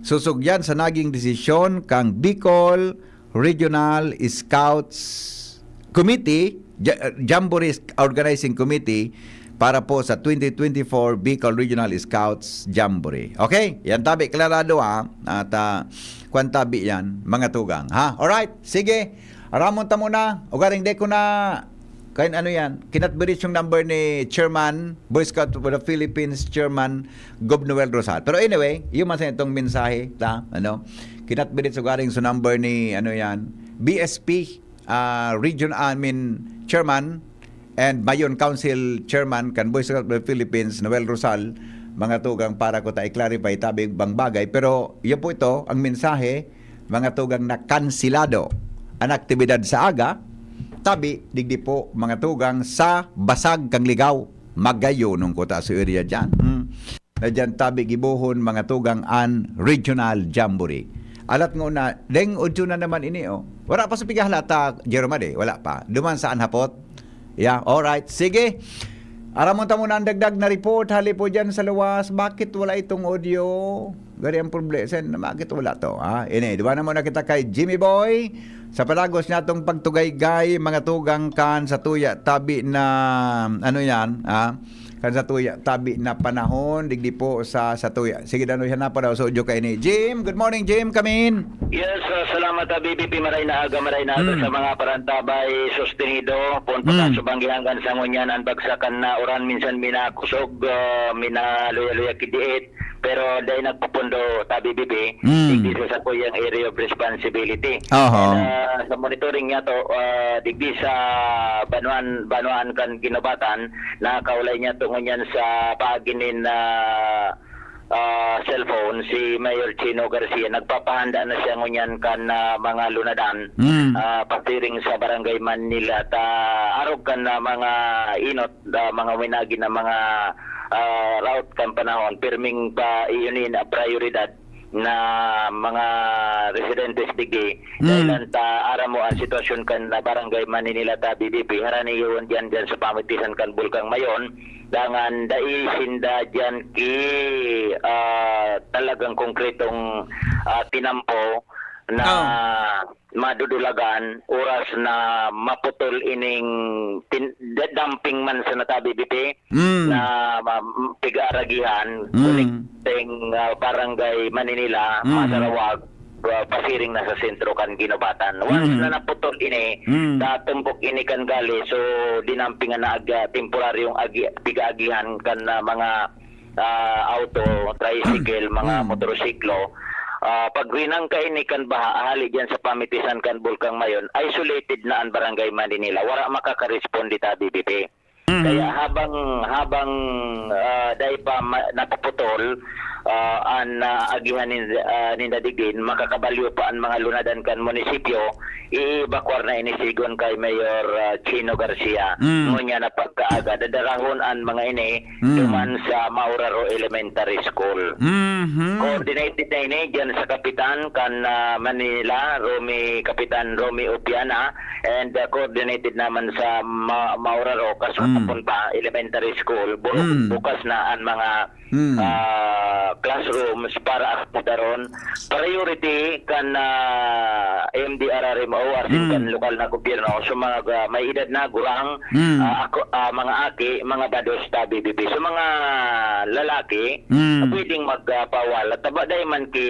Susog yan sa naging desisyon kang Bicol Regional Scouts Committee, Ja-, Jamboree Organizing Committee, para po sa twenty twenty-four Bicol Regional Scouts Jamboree. Okay? Yan tabi, klarado ha. At, ah, kwan tabi yan, mga tugang. Ha? Alright, sige. Aramon ta muna. Ugaring de ko na, kain ano yan, kinatbirit yung number ni Chairman, Boy Scout of the Philippines Chairman, Gob Noel Rosal. Pero anyway, yun man sa itong mensahe, ta, ano, kinatbirit sa galing sa number ni, ano yan, B S P, ah, Region, I mean, Chairman, and Mayon Council Chairman kan Boy Scout of the Philippines, Noel Rosal, mga tugang, para ko ta i-clarify tabi bang bagay. Pero yun po ito, ang mensahe, mga tugang, na kansilado an aktibidad sa aga, tabi, digdi po, mga tugang, sa Basag kan Ligao. Magayon ang kuta sa area dyan. Hmm. Na dyan tabi gibohon, mga tugang, an Regional Jamboree. Alat ngona, deng udyo na naman ini, oh. Wala pa sa pigahala ta, Jerome, eh. Wala pa. Duman sa anhapot. Yeah, alright. Sige. Aramon ta muna ang dagdag na report. Hali po dyan sa luwas. Bakit wala itong audio? Gari ang problema. Sen, bakit wala to? Ha? Ini, duwa na muna kita kay Jimmy Boy. Sa palagos niya itong pagtugaygay, mga tugang, kan sa tuya tabi na, ano yan, ha? Kan sa tuya tabi na panahon, digdi po sa, sa tuya. Sige, dano siya na pa daw sa audio kaini. Jim, good morning, Jim, come in. Yes, ah, salamat, ah, B B P, maray na aga, maray na aga. Mm. Sa mga parantabay, sustenido, pon Mm. pagkasubanggi hanggang sa ngunyan, ang bagsakan na uran, minsan minakusog, ah, minaluya-luya kidiit, pero dai nagpupundo, ta B B P, Mm. digdi sa sakuyang area of responsibility. Oho. And, ah, sa monitoring niya to, ah, digdi sa banwaan, banwaan kan Guinobatan, nakaulay niya to ngunyan sa paagi nin, ah, ah, cellphone, si Mayor Chino Garcia, nagpapahanda na siya ngunyan kan, ah, mga lunadan, Mm. ah, pasiring sa Barangay Manila, ta arog kan, ah, mga inot, ah, mga winagi na mga, ah, route kan panahon, pirming pa iyon na prioridad na mga residentes digdi. Mm. Dahil ang ta-, aram mo ang sitwasyon kan, ah, Barangay Maninila ta B B P, harani yun dyan, dyan sa pamitisan kan Bulkang Mayon, dangan dai sinda dyan ki, ah, talagang konkretong, ah, tinampo na Oh. madudulagan, oras na maputol ining tin-, da-, dumping man sa nata B B P Mm. na ma-, m-, pigaaragihan, Mm. connecting, ah, Barangay Maninila, Mm. Masarawag, ah, pasiring na sa sentro kan Guinobatan. Once Mm. na naputol ini, Mm. natumbok ini kan gali, so, dinampingan na agi-, temporaryong agi-, pig-aagihan kan, ah, mga, ah, auto, tricycle, mga Mm. motorsiklo. Ah, pag rinangka ini kan baha, ahali diyan sa pamitisan kan Bulkang Mayon, isolated na ang Barangay Maninila. Wala makakaresponde ta B B P. Mhm. Kaya habang, habang, ah, dai pa ma-, napuputol, ah, an, ah, agihan nin-, ah, ninda digdi, makakabalyo pa an mga lunadan kan munisipyo, i-evacuar na ini sigon kay Mayor, ah, Chino Garcia. Mm. Ngunyan na pagkaaga, dadarahon an mga ini Mm. duman sa Mauraro Elementary School. Mhm. Coordinated na ini diyan sa kapitan kan, ah, Manila, Romy, Kapitan Romy Opiana, and, ah, coordinated naman sa Ma-, Mauraro, Kasuapon Mm. pa, Elementary School. Bu-, Mm. bukas na ang mga, Mm. ah, classrooms para akomodaron, priority kan, ah, M D R R M O asin Mm. kan lokal na gobyerno sa mga ga-, may edad na, gurang, Mm. ah, ako, ah, mga aki, mga bados ta B B P. So, mga lalaki, Mm. pwedeng magpawal. At taba dai man ki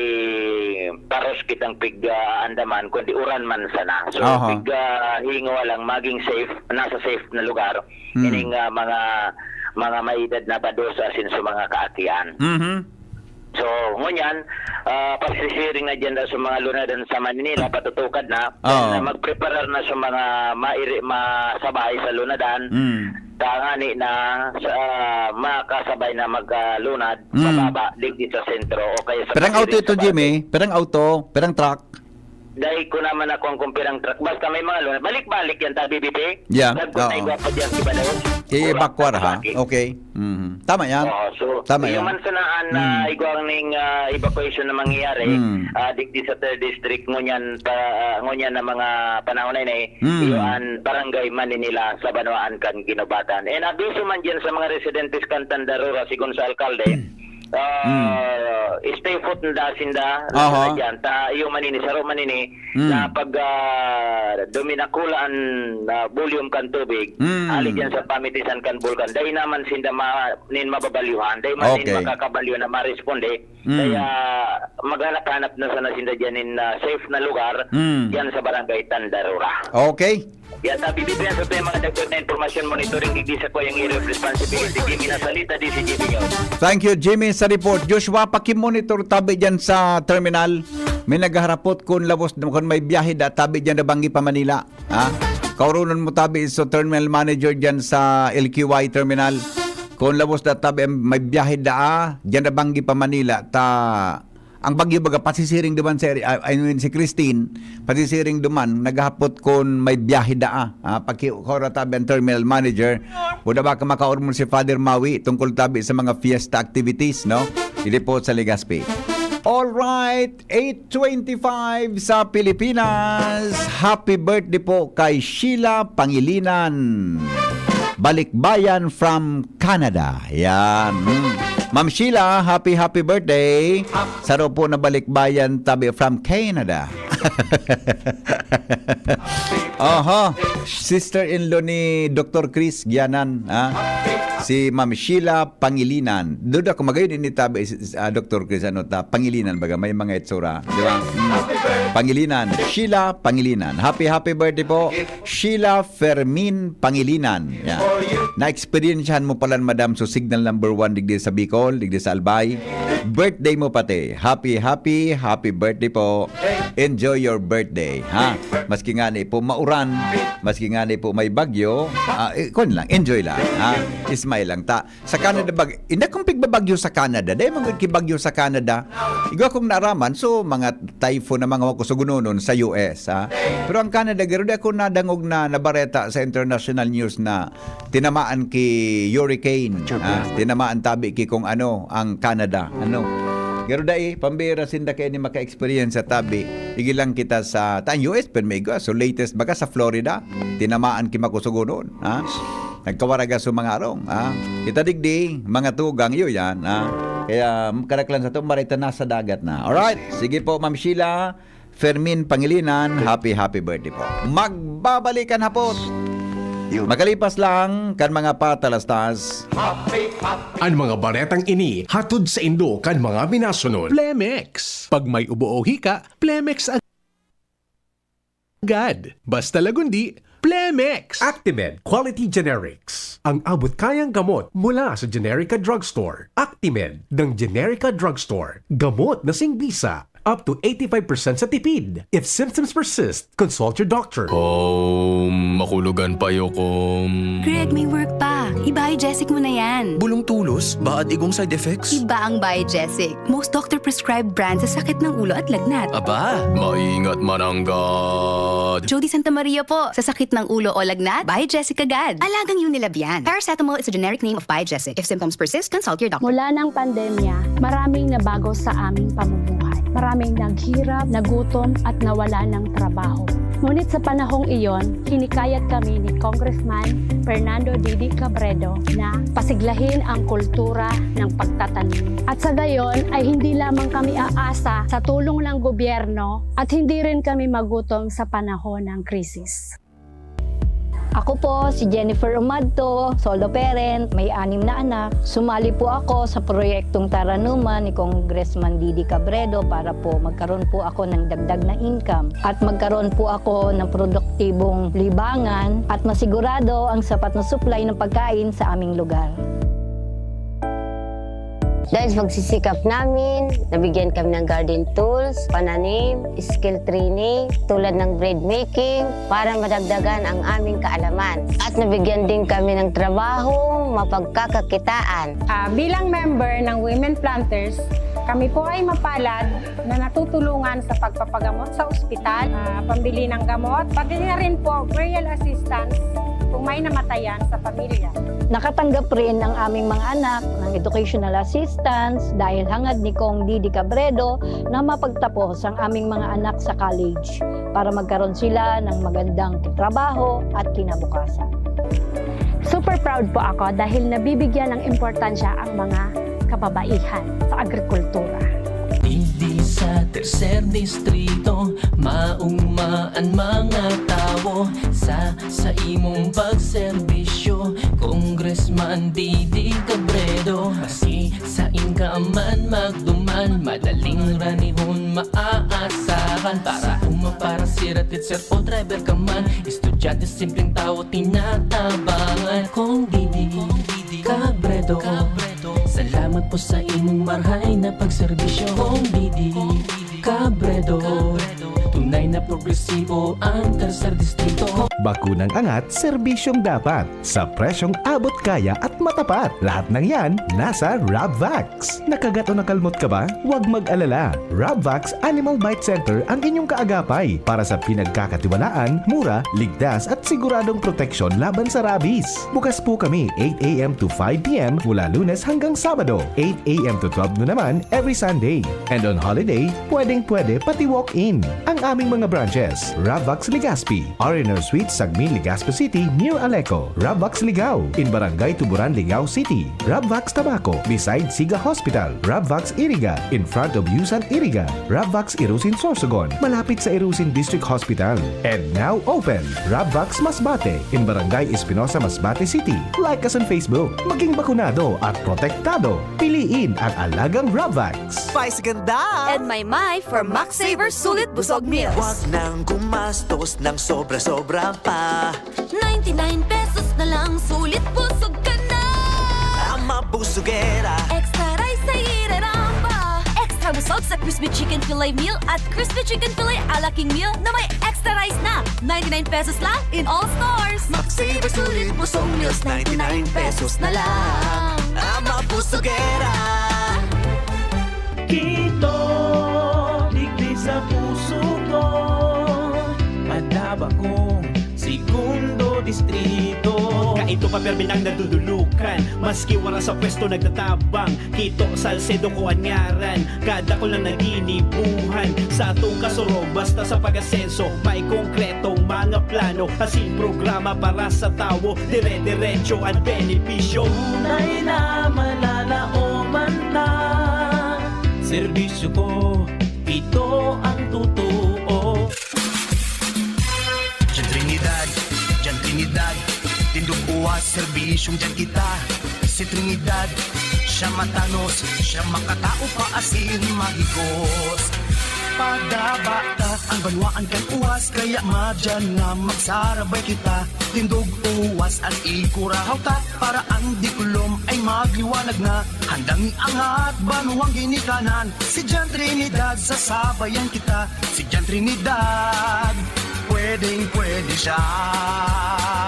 paros kitang pig, ah, andaman, kundi uran man sana. So, Aha. pig, ah, hingowa lang, maging safe, nasa safe na lugar. Mm. Ining, ah, mga, mga may edad na bados asin sa mga kaakian. Mhm. So, ngunyan, ah, pagsisiring na dyan sa mga lunadan sa Manila, patutukad na. Oo. Then, ah, magpreparar na sa mga mairi-, masabay sa lunadan. Mm. Tangani na sa, ah, makasabay na maglunad, Mm. mababa, digdi sa sentro, o kaya sa Pirang auto pagiring ito, sa Jimmy? barangay. Pirang auto? Pirang truck? Dai ko naman ako ang kung pirang truck. Basta may mga lunad. Balik-balik yan, ta, B B P. Yeah, Dagko na oo. igwa pa dyan, iba daw. I-evacuate, ha? Bakit? Okay. Mhm. Tama yan. Oo, so, Tama yung yan. Mansanaan na Mm. igwang ning, ah, evacuation na mangyayari, Mm. ah, digdi sa third district, ngunyan pa, ah, ngunyan na mga panahon na ini, Mm. iyo an barangay Maninila sa banwaan kan Guinobatan. And abiso man dyan sa mga residentes kan Tandarura, sigon sa alkalde, Mm. ah, Mm. stay put na sinda, Aha. lalo na dyan, ta iyo man ini, saro man ini, Mm. na pag, ah, duminakula an, ah, volume kan tubig, Mm. hali dyan sa pamitisan kan bulkan, dai naman sinda ma-, nin mababalyuhan, dai man nin Okay. makakabalyo na maresponde. Mm. Kaya maghanap-hanap na sana sinda dyan nin, ah, safe na lugar Mm. dyan sa barangay Tandarura. Okay. Yan, sa B B P N, sa mga dagdag na impormasyon, monitoring, digdi sa kuyang area of responsibility, Jimmy Nasalita, D C G B News. Thank you, Jimmy, sa report. Joshua, pakimonitor tabi dyan sa terminal. May naghaharapot kun labos, kun may biyahe da, tabi dyan na banggi pa Manila. Ha? Kaurunon mo tabi sa terminal manager dyan sa L Q Y terminal. Kun labos da tabi may biyahe da, ah, dyan na banggi pa Manila. Ta, ang bagyo baga, pasisiring duman si, I, I mean, si Christine, pasisiring duman, naghapot kun may biyahe da, ah. Ah, pagki-, kora tabi ang terminal manager. Buda ba ka makaurmon si Father Mawi tungkol tabi sa mga fiesta activities, no? Dili po sa Legazpi. All right, eight twenty-five sa Pilipinas. Happy birthday po kay Sheila Pangilinan. Balikbayan from Canada. Yan. Mm. Ma'am Sheila, happy, happy birthday. Saro po na balikbayan tabi from Canada. Oho. Sister-in-law ni Doktor Chris Gianan, ha? Si Ma'am Sheila Pangilinan. Duda ko, magayon ini tabi, ah, Doktor Chris, ano ta, Pangilinan baga, may mga itsura, di ba? Mm. Pangilinan. Sheila Pangilinan. Happy, happy birthday po. Sheila Fermin Pangilinan. Yan. Na-experiensyahan mo pala, madam, so signal number one, digdi sa Bicol, digdi sa Albay. Birthday mo pati. Happy, happy, happy birthday po. Enjoy your birthday, ha? Maski nga ni po mauran, maski nga ni po may bagyo, ah, eh, kun lang, enjoy lang, ha? Smile lang ta. Sa Canada bag-, inda kung pigbabagyo sa Canada, dai man gud ki bagyo sa Canada. Igwa kong naaraman, so, mga typhoon na mga kusugunonon sa U S, ha? Pero ang Canada, garo di ako nadangog na nabareta sa international news na tinamaan ki hurricane, Sure, ha? President. Tinamaan tabi ki kung ano, ang Canada. Ano? Garo dai, pambira sinda kay ni maka-experience sa tabi. Igi lang kita sa, ta, ang U S, pero may igwa. So, latest, baga sa Florida, tinamaan ki makusugunon, ha? Nagkawaraga sa mga arong, ha? Kita digdi, mga tugang, iyo yan, ha? Kaya, kadaklan sa to, marita na sa dagat na. Alright, sige po, Ma'am Sheila, Fermin Pangilinan, happy, happy birthday po. Magbabalikan hapot. Yun. Makalipas lang kan mga patalastas. An mga baretang ini hatod saindo kan mga minasunod. Plemex. Pag may ubo o hika, Plemex agad. Basta lagundi, Plemex. Actimed Quality Generics. Ang abot kayang gamot mula sa Generica Drugstore. Actimed ng Generica Drugstore. Gamot na singbisa. Up to eighty-five percent sa tipid. If symptoms persist, consult your doctor. Kom, makulogan pa iyo, Kom. Greg, may work pa. I-Biogesic mo na yan. Bulong tulos, baad igong side effects. Iba ang Biogesic. Most doctor-prescribed brand sa sakit ng ulo at lagnat. Aba, maingat mananggad. Jody Santa Maria po. Sa sakit ng ulo o lagnat, Biogesic agad. Alagang Unilab yan. Paracetamol is a generic name of Biogesic. If symptoms persist, consult your doctor. Mula ng pandemya, maraming nabago sa aming pamumuhay. Maraming naghirap, nagutom, at nawala ng trabaho. Ngunit sa panahong iyon, hinikayat kami ni Congressman Fernando Didi Cabredo na pasiglahin ang kultura ng pagtatanim. At sa gayon ay hindi lamang kami aasa sa tulong ng gobyerno at hindi rin kami magutom sa panahon ng krisis. Ako po si Jennifer Umadto, solo parent, may anim na anak. Sumali po ako sa proyektong Taranuman ni Congressman Didi Cabredo para po magkaroon po ako ng dagdag na income at magkaroon po ako ng produktibong libangan at masigurado ang sapat na supply ng pagkain sa aming lugar. Dahil sa pagsisikap namin, nabigyan kami ng garden tools, pananim, skill training, tulad ng bread making, para madagdagan ang aming kaalaman. At nabigyan din kami ng trabahong mapagkakakitaan. Ah, bilang member ng Women Planters, kami po ay mapalad na natutulungan sa pagpapagamot sa ospital, ah, pambili ng gamot, pati na rin po burial assistance kung may namatayan sa pamilya. Nakatanggap rin ang aming mga anak ng educational assistance dahil hangad ni Cong Didi Cabredo na mapagtapos ang aming mga anak sa college para magkaroon sila ng magandang trabaho at kinabukasan. Super proud po ako dahil nabibigyan ng importansya ang mga kababaihan sa agrikultura. Digdi sa tercer distrito, maugma an mga tawo sa, sa imong pagserbisyo, Congressman Didi Cabredo. Maski sain ka man magduman, madaling ranihon maaasahan. Para uma, para sira, teacher o driver ka man, estudyante, simpleng tawo, tinatabangan. Kong Didi Cabredo, salamat po sa imong marhay na pagserbisyo. Kong Didi Cabredo, tunay na progresibo ang tercer distrito. Bakunang angat, serbisyong dapat, sa presyong abot kaya at matapat. Lahat ng yan, nasa Rabvax. Nakagat o nakalmot ka ba? Huwag mag-alala. Rabvax Animal Bite Center ang inyong kaagapay para sa pinagkakatiwalaan, mura, ligtas at siguradong proteksyon laban sa rabies. Bukas po kami eight a.m. to five p.m. mula Lunes hanggang Sabado, eight a.m. to twelve noon naman every Sunday. And on holiday, pwedeng-pwede pati walk-in. Ang aming mga branches, Rabvax Legazpi, R and R Suite, Sagmin, Legazpi City, near Aleco, Rabvax Ligao, in Barangay Tuburan, Ligao City, Rabvax Tabaco, beside Siga Hospital, Rabvax Iriga, in front of Yusan Iriga, Rabvax Irusin Sorsogon, malapit sa Irusin District Hospital. And now open, Rabvax Masbate, in Barangay Espinosa, Masbate City. Like us on Facebook. Maging bakunado at protektado. Piliin ang alagang Rabvax. Spicy ganda! And may may for Max Saver Sulit Busog Meals. Wag nang gumastos ng sobra-sobra pa. Ninety-nine pesos na lang, sulit busog ka na! Ang mabusugera. Extra rice sa ireramba! Extra busog sa crispy chicken fillet meal at crispy chicken fillet a la king meal na may extra rice na. Ninety-nine pesos lang in all stores. Max Saver Sulit Busog Meals, ninety-nine pesos na lang. Ang mabusugera. Kito, digdi sa puso ko, Madaba kong segundo distrito. Kaito pa permi nang nadudulukan, maski wara sa pwesto nagtatabang. Kito Salcedo ko an ngaran, kadakul na naginibuhan. Sa atong kasurog, basta sa pag-asenso, may konkretong mga plano, asin programa para sa tawo, dire-diretso an benepisyo. Tunay na malalaoman ta, serbisyo ko, ito ang totoo. Diyan Trinidad, diyan Trinidad, tindog uwas, serbisyong diyan kita. Si Trinidad, siya matanos, siya makatao pa asin mahigos. Padaba ta ang banwaan kan uwas, kaya madyan nga magsarabay kita. Tindog uwas at ikurahaw ta, para ang diklom ay magliwanag na. Handang iangat banwang ginikanan, si Jan Trinidad, sasabayan kita. Si Jan Trinidad, pwedeng-pwede siya.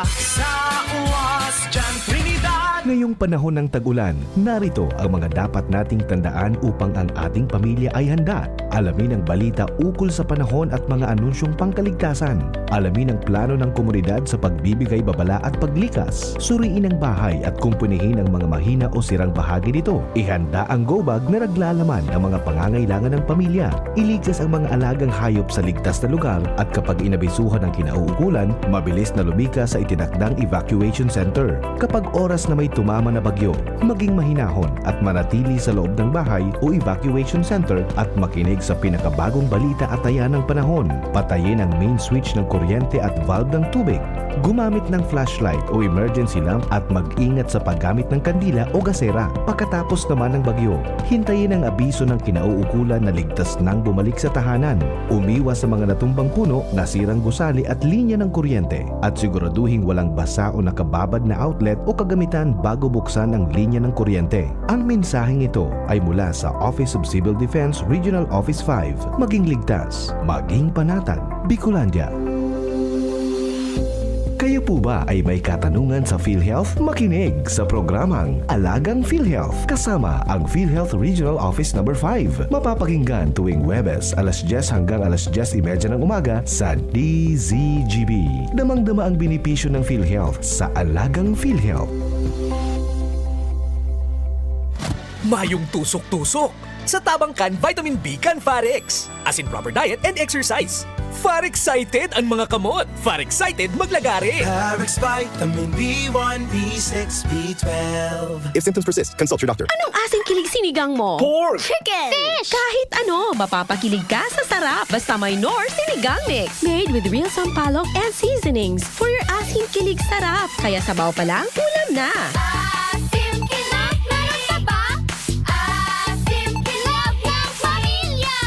Sa uwas, Jan Trinidad. Ngayong panahon ng tag-ulan, narito ang mga dapat nating tandaan upang ang ating pamilya ay handa. Alamin ang balita ukol sa panahon at mga anunsyong pangkaligtasan. Alamin ang plano ng komunidad sa pagbibigay babala at paglikas. Suriin ang bahay at kumpunihin ang mga mahina o sirang bahagi nito. Ihanda ang go bag na naglalaman ng mga pangangailangan ng pamilya. Iligtas ang mga alagang hayop sa ligtas na lugar at kapag inabisuhan ang kinauukulan, mabilis na lumikas sa itinakdang evacuation center. Kapag oras na may tumama na bagyo, maging mahinahon at manatili sa loob ng bahay o evacuation center at makinig sa pinakabagong balita at taya ng panahon. Patayin ang main switch ng kuryente at valve ng tubig. Gumamit ng flashlight o emergency lamp at mag-ingat sa paggamit ng kandila o gasera. Pagkatapos naman ng bagyo, hintayin ang abiso ng kinauukulan na ligtas nang bumalik sa tahanan. Umiwas sa mga natumbang puno, nasirang gusali at linya ng kuryente. At siguraduhing walang basa o nakababad na outlet o kagamitan bago buksan ang linya ng kuryente. Ang mensaheng ito ay mula sa Office of Civil Defense Regional Office five. Maging ligtas, maging panatag, Bicolandia. Kayo po ba ay may katanungan sa PhilHealth? Makinig sa programang Alagang PhilHealth kasama ang PhilHealth Regional Office Number five. Mapapakinggan tuwing Huwebes, alas dyes hanggang alas dyes y media ng umaga sa D Z G B. Damang-dama ang benepisyo ng PhilHealth sa Alagang PhilHealth. Mayong tusok-tusok. Sa tabang kan vitamin B kan Farex. As in proper diet and exercise. Far excited an mga kamot. Far excited maglagare. Farex Vitamin B one, B six, B twelve. If symptoms persist, consult your doctor. Anong asing kilig sinigang mo? Pork! Chicken! Fish! Kahit ano, mapapakilig ka sa sarap. Basta may Knorr Sinigang Mix. Made with real sampalok and seasonings. For your asing kilig sarap. Kaya sabaw pa lang, ulam na. Asim kilog, meron ka ba? Asim kilog ng pamilya.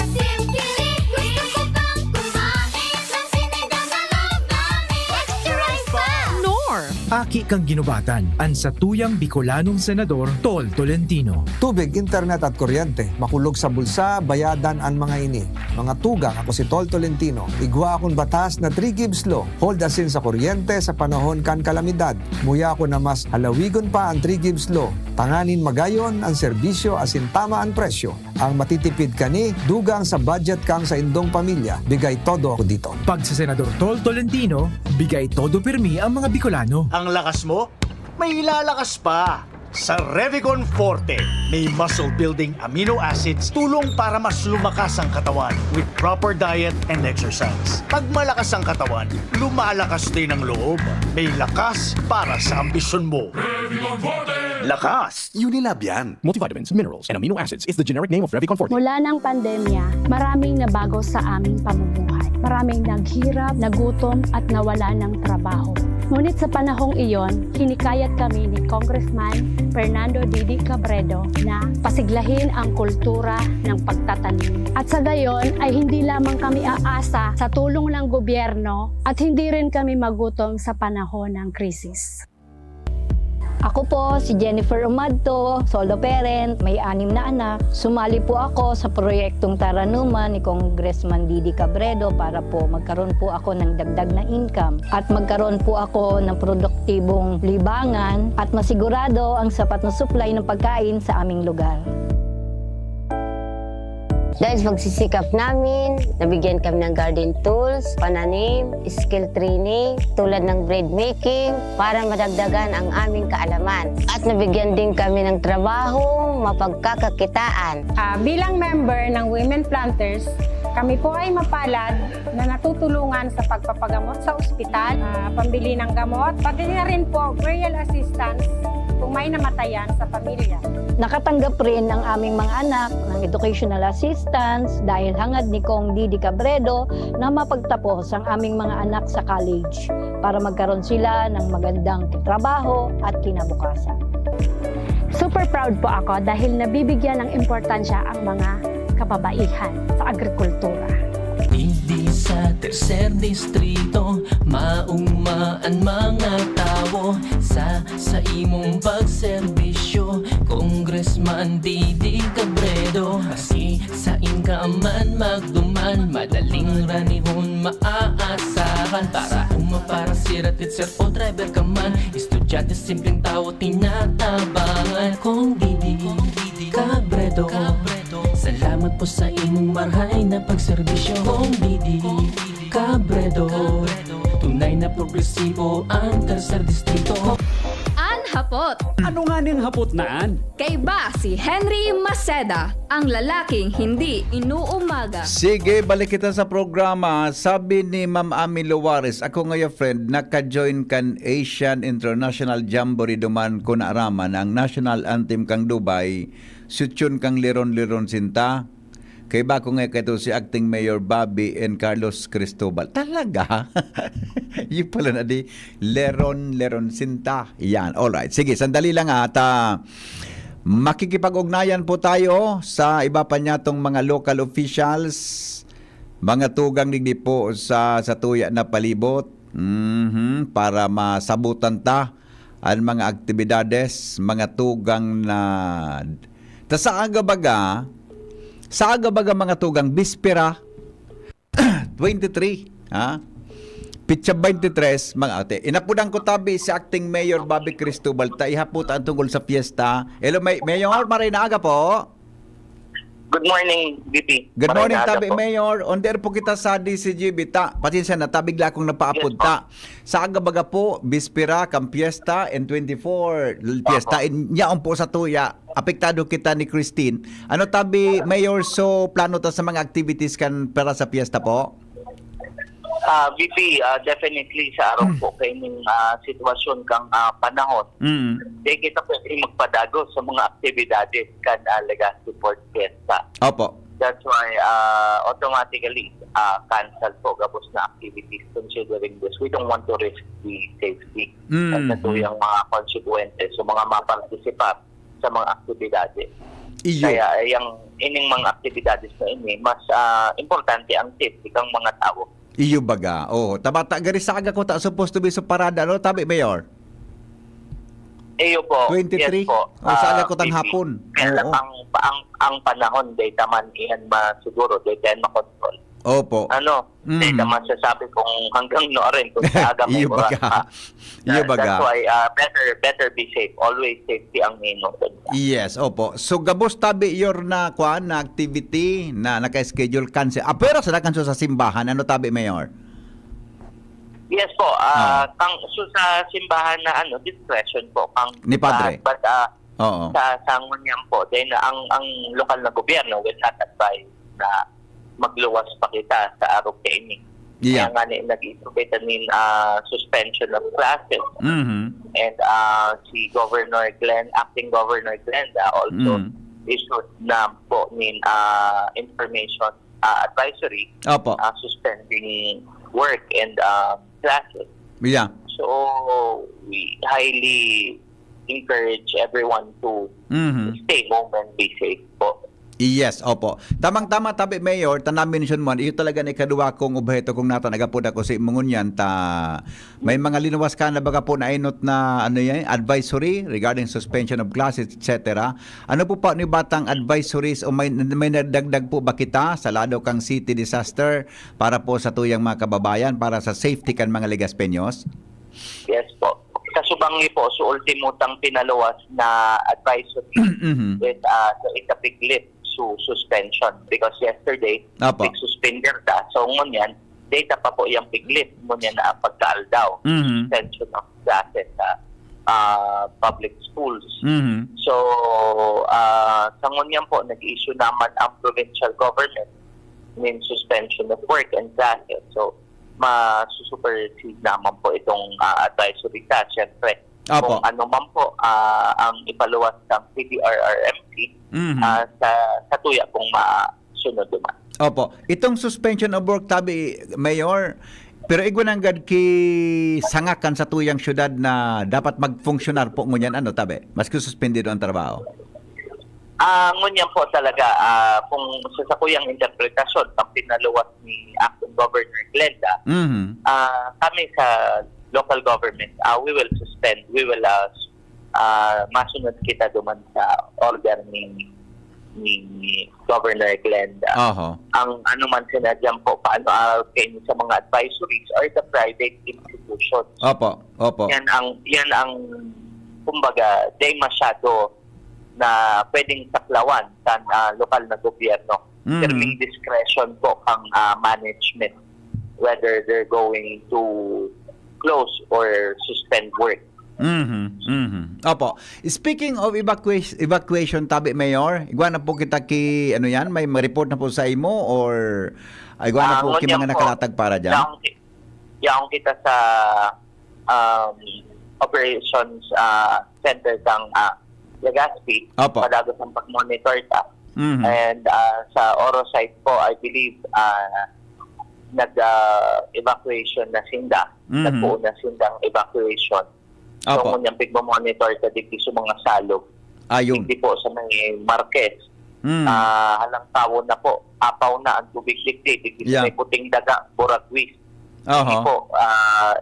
Asim kilog, gusto ko pang kumain ng sinigang na loob namin. Extra rice pa! Knorr. Aki kan ginubatan, an satuyang Bicolanong senador, Tol Tolentino. Tubig, internet at kuryente, makulog sa bulsa, bayadan an mga ini. Mga tugang, ako si Tol Tolentino. Igwa akong batas na three gives law, hold asin sa kuryente sa panahon kan kalamidad. Muya ko na mas halawigon pa an three gives law, tanganing magayon an serbisyo asin tama an presyo. Ang matitipid kani, dugang sa budget kang saindong pamilya. Bigay todo ako dito. Pag sa Senador Tol Tolentino, bigay todo pirmi ang mga Bicolano. Ang lakas mo, may ilalakas pa. Sa Revicon Forte, may muscle building amino acids, tulong para mas lumakas ang katawan with proper diet and exercise. Pag malakas ang katawan, lumalakas din ang loob. May lakas para sa ambisyon mo. Lakas! Unilab yan. Multivitamins, minerals, and amino acids is the generic name of Revicon Forte. Mula ng pandemya, maraming nabago sa aming pamumuhay. Maraming naghirap, nagutom, at nawala ng trabaho. Ngunit sa panahong iyon, hinikayat kami ni Congressman Fernando Didi Cabredo na pasiglahin ang kultura ng pagtatanim. At sa gayon ay hindi lamang kami aasa sa tulong ng gobyerno at hindi rin kami magutom sa panahon ng krisis. Ako po si Jennifer Umadto, solo parent, may anim na anak. Sumali po ako sa proyektong Taranuman ni Congressman Didi Cabredo para po magkaroon po ako ng dagdag na income at magkaroon po ako ng produktibong libangan at masigurado ang sapat na supply ng pagkain sa aming lugar. Dahil sa pagsisikap namin, nabigyan kami ng garden tools, pananim, skill training, tulad ng bread making, para madagdagan ang aming kaalaman. At nabigyan din kami ng trabaho, mapagkakakitaan. Ah, bilang member ng Women Planters, kami po ay mapalad na natutulungan sa pagpapagamot sa ospital, ah, pambili ng gamot, pati na rin po burial assistance kung may namatayan sa pamilya. Nakatanggap rin ang aming mga anak ng educational assistance dahil hangad ni Cong Didi Cabredo na mapagtapos ang aming mga anak sa college para magkaroon sila ng magandang trabaho at kinabukasan. Super proud po ako dahil nabibigyan ng importansya ang mga kababaihan sa agrikultura. Digdi sa tercer distrito, maugma an mga tawo sa, sa imong pagserbisyo. Congressman Didi Cabredo, maski sain ka man magduman, madaling ranihon maaasahan. Para uma, para sira, teacher o driver ka man, estudyante, simpleng tawo, tinatabangan. Kong Didi, Kong Didi Cabredo, Cabredo. Salamat Sa imong marhay na pagserbisyo, Home B D Cabredo. Tunay na progresibo ang tercer distrito. An hapot. Ano nga ning hapot na an? Kaiba si Henry Maceda, ang lalaking hindi inuumaga. Sige, balik kita sa programa. Sabi ni Ma'am Ami Luwares, ako ngaya friend, naka-join kan Asian International Jamboree duman ko naaraman ang national anthem kang Dubai, sutyon kang Liron-Liron Sinta. Kaiba ko nga kaito si Acting Mayor Bobby and Carlos Cristobal. Talaga? Yung pala na di, Leron, Leron Sinta. Yan, alright. Sige, sandali lang ha. Ta, makikipag-ugnayan po tayo sa iba pa niyatong mga local officials, mga tugang digdi po sa, sa tuya na palibot. Mhm, para masabutan ta an mga aktibidades, mga tugang na ta sa aga baga, sa aga baga mga tugang, bispera, twenty-three, ha? Pitsa twenty-three, mga ate. Inapudan ko tabi si Acting Mayor Bobby Cristobal. Ta ihapot ang tungkol sa fiesta. Hello, May Mayor, maray na aga po. Good morning, V P. Good Maray morning, na aga tabi po. Mayor. On the air po kita sa D C G B. Ta, pasensya na, tabig lang akong napaapod Yes po. ta. Sa aga baga po, bispera, kang fiesta, and twenty-four, fiesta, in yaon po sa tuya. Apektado kita ni Christine. Ano tabi, Mayor, so plano ta sa mga activities kan para sa fiesta po? Ah, V P, ah, definitely sa araw po kaining ah, sitwasyon kang ah, panahon. Mm. Di kita pwede magpadagos sa mga aktibidades kan ah, Legazpi Port Fiesta. Opo. That's why ah, automatically ah, cancel po gabos na activities considering this. We don't want to risk the safety Mm. at sa tuyang mga consequences sa mga mapartisipar sa mga aktibidades. Iyo. Kaya yung ining mga aktibidades na ini, mas ah, importante ang safety kang mga tao. Iyo baga. Oh, tabata gari sa aga ko ta supposed to be sa parada, no? Tabi, Mayor. Iyo po. Twenty-three? Yes po. O, sa Ah, aga ko tang V P. hapon. Kaya lang Oo. ang, ang, ang panahon, data man, iyan masiguro, data yan makontrol. Opo. Ano? Mm. Data masasabi kung hanggang no rin, kung sa aga may Iyo oras baga. pa. Iyo That- baga. That's why, ah, better, better be safe. Always safety ang main motive. Yes, opo. So, gabos tabi your na, kwan, na activity na naka-schedule cancel. Ah, pero sa kan sa simbahan, ano tabi, Mayor? Yes po. Ah, Ah. kang, so sa simbahan na ano, discretion po. Kang, Ni Padre. Sa, but, ah, Oo. sa, sa ngunyan po, then ang, ang lokal na gobyerno will not advise na magluwas pa kita sa araw kaini. Yeah. Kaya nga ni, nag-issue kita nin ah, suspension of classes. Mhm. And ah, si Governor Glenn, Acting Governor Glenda also Mm. issued na po nin ah, information ah, advisory Opo. ah, suspending work and ah, classes. Yeah. So, we highly encourage everyone to Mhm. stay home and be safe po. Yes, opo. Tamang-tama, tabi, Mayor, ta na-mention mo, iyo talaga na ikaduwa kong obheto kung nata nagapod ako sa imo ngunyan, ta may mga linuwas ka na baga po na inot na, ano yan, advisory regarding suspension of classes, et cetera. Ano po pa ni batang advisories o may, may nadagdag po ba kita sa lado kang city disaster para po sa tuyang mga kababayan, para sa safety kan mga Legaspeños? Yes po. Sa subangi po, so ultimo tang pinaluwas na advisory Mhm. is uh, sa isa pig lift su suspension. Because yesterday, Apo. pig-suspender ta. So ngunyan, data pa po yung pig lift. Ngunyan na pagkaaldaw. Mhm. Suspension of classes sa ah, public schools. Mhm. So, ah, sa ngunyan po, nag-issue naman ang provincial government nin suspension of work and classes. So, masusupersede naman po itong ah, advisory ta, syempre. Apo. Kung ano man po ah, ang ipaluwas ng P D R R M C Mhm. ah, sa, sa tuya kung masunod duman. Opo. Itong suspension of work, tabi, Mayor, pero igwa nanggad ki sangakan sa tuyang syudad na dapat magfunksyonar po ngunyan, ano, tabi? Maski suspendido ang trabaho. Ah, ngunyan po talaga, ah, kung sa sakuyang interpretasyon, pag pinaluwas ni Acting Governor Glenda, Mhm. ah, kami sa local government, ah, we will suspend, we will ah, s- ah, masunod kita duman sa order ni ni Governor Glenda. Oho. Ang ano man sinadyan po, paano ah, kayo sa mga advisories are the private institutions. Opo. Opo. Yan ang yan ang kumbaga, di masyado na pwedeng saklawan sa ah, lokal na gobyerno. Mhm. Pirming discretion po ang ah, management whether they're going to close or suspend work. Mhm, mhm. Opo. Speaking of evacuation, evacuation tabi, Mayor, igwa na po kita ki, ano yan, may report na po sa imo or igwa na Ah, po ki ngunyan mga po, nakalatag para dyan? Yaong, ki- yaong kita sa um, operations ah, center ng ah, Legazpi, Opo. Padagos ang pag-monitor ta. Mhm. And ah, sa Oro site po, I believe, ah, nag-evacuation na sinda. Mhm. Nagbuo na sindang evacuation. So, Opo. ngunyan pigmamonitor sa digdi sa mga salog. Ayun. Digdi po sa may Marquez. Mm. Ah, halang tawon na po. Apaw na ang tubig digdi. Digdi sa Yeah. may puting daga, Boragwis. Digdi Oho. po, ah,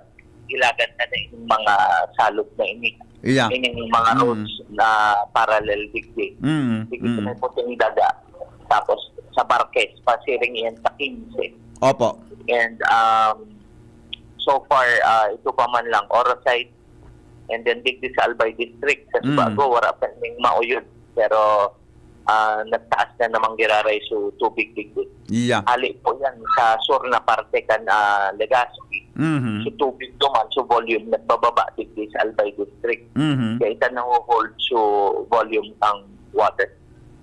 ilagan na na yung mga salog na ini. Yeah. Ining mga Mm. roads na parallel digdi. Mm. Digdi sa Mm. may puting daga. Tapos sa Marquez, pasiring iyan sa quince. Opo. And um, so far, ah, ito pa man lang, Oro site, and then digdi sa Albay District, sa Mm. Sebago, wala pa ning mauyod. Pero ah, nagtaas na namang giraray so tubig digdi. Yeah. Hali po yan sa sur na parte kan ah, Legazpi. Mhm. So tubig duman, so volume nagbababa digdi sa Albay District. Mhm. Kaya ito nang-hold so volume ang water.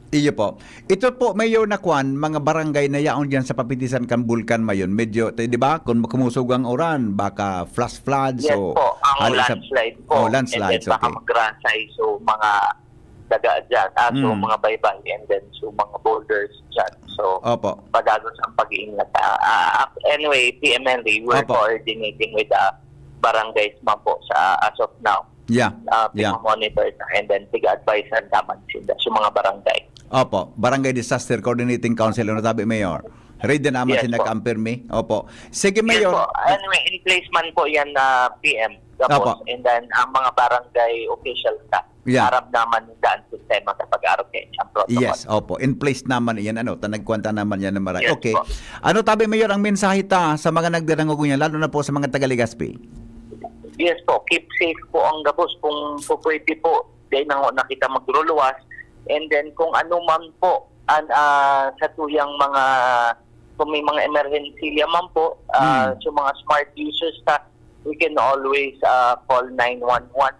Iyo po. Ito po, Mayor, na kwan, mga barangay na yaon dyan sa papitisan kan bulkan mayon. Medyo, t- di ba, kung kumusog ang uran, baka flash floods. Yes So, po, ang hali sa- landslide po. Oh, landslides, And then baka okay. magrasay so mga daga dyan, ah, so Mm. mga baybay, and then so mga boulders dyan. So, Opo. padagos ang pag-iingat. Ah, ah, anyway, P M N D, we're Opo. coordinating with the barangays man po sa as of now. Yeah. Uh, Yeah. Monitor na and then tiga-advise ang taman sinda sa mga barangay. Opo. Barangay Disaster Coordinating Council, ano tabi, Mayor? Ready naman Yes sila po. Kampirmi. Opo. Sige, Yes Mayor. Po. Anyway, in place man po yan na P M. Tapos, Opo. And then, ang mga barangay officials na, Yeah. aram naman nila ang sistema sa pag-aarke ang protocol. Yes, opo. In place naman iyan, ano, ta nagkwanta naman yan ng maray. Yes Okay. Po. Ano tabi, Mayor, ang mensahe ta sa mga nagdarangog niyan, lalo na po sa mga taga Legazpi? Yes po, keep safe po ang gabos kung po pwede po. Dahil na, na kita magluluwas. And then kung ano man po, an, ah, sa tuyang mga, kung may mga emerhensiya man po, ah, Hmm. sa mga smart users ta, we can always ah, call nine one one.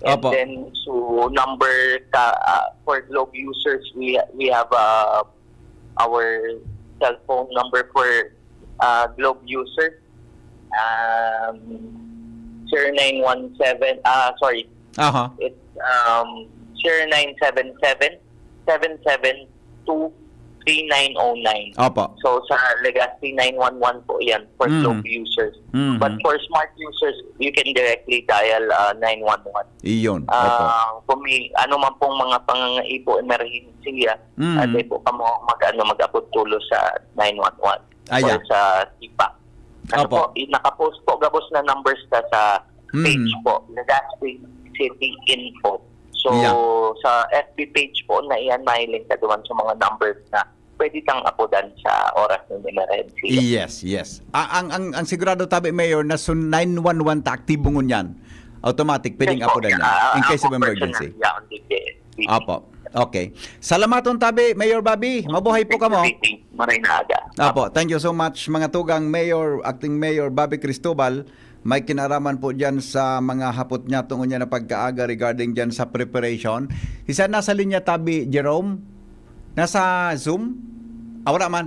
And Opo. Then, so number ka, ah, for Globe users, we we have uh, our cellphone number for uh, Globe users. Um, zero nine one seven, ah, sorry, Aha. it's um, zero nine seven seven, seven seven two, three nine oh nine. Opo. So, sa Legazpi nine one one po yan for Mhm. Globe users. Mhm. But for smart users, you can directly dial uh, nine one one. Iyon. Opo. Ah, kung may ano man pong mga pangangaipo, emergency, ah, Mhm. pwede po kamo mag, ano, mag-abot tulos sa nine one one Ah, yeah. or sa sipa. Ano Opo. Po, i- nakapost po gabos na numbers ka sa Mhm. page po, Legazpi City Info. So, Yeah. sa F B page po na iyan, mahiling ka duman sa mga numbers na pwede kang apodan sa oras ng emergency. Yes, yes. A- ang, ang, ang sigurado tabi, Mayor, na sun nine one one ta aktibo ngunyan. Automatic, pwedeng Yes po. apodan niya. Ah, In case of ako emergency. Personally, yaon din kay P P. Opo. Okay. Salamaton tabi, Mayor Bobby. Mabuhay po kamo. P P, maray na aga. Opo, thank you so much, mga tugang, Mayor, Acting Mayor Bobby Cristobal. May kinaraman po dyan sa mga hapot niya tungod niya na pagkaaga regarding dyan sa preparation. Isa nasa linya tabi, Jerome? Nasa Zoom? Ah, wala man.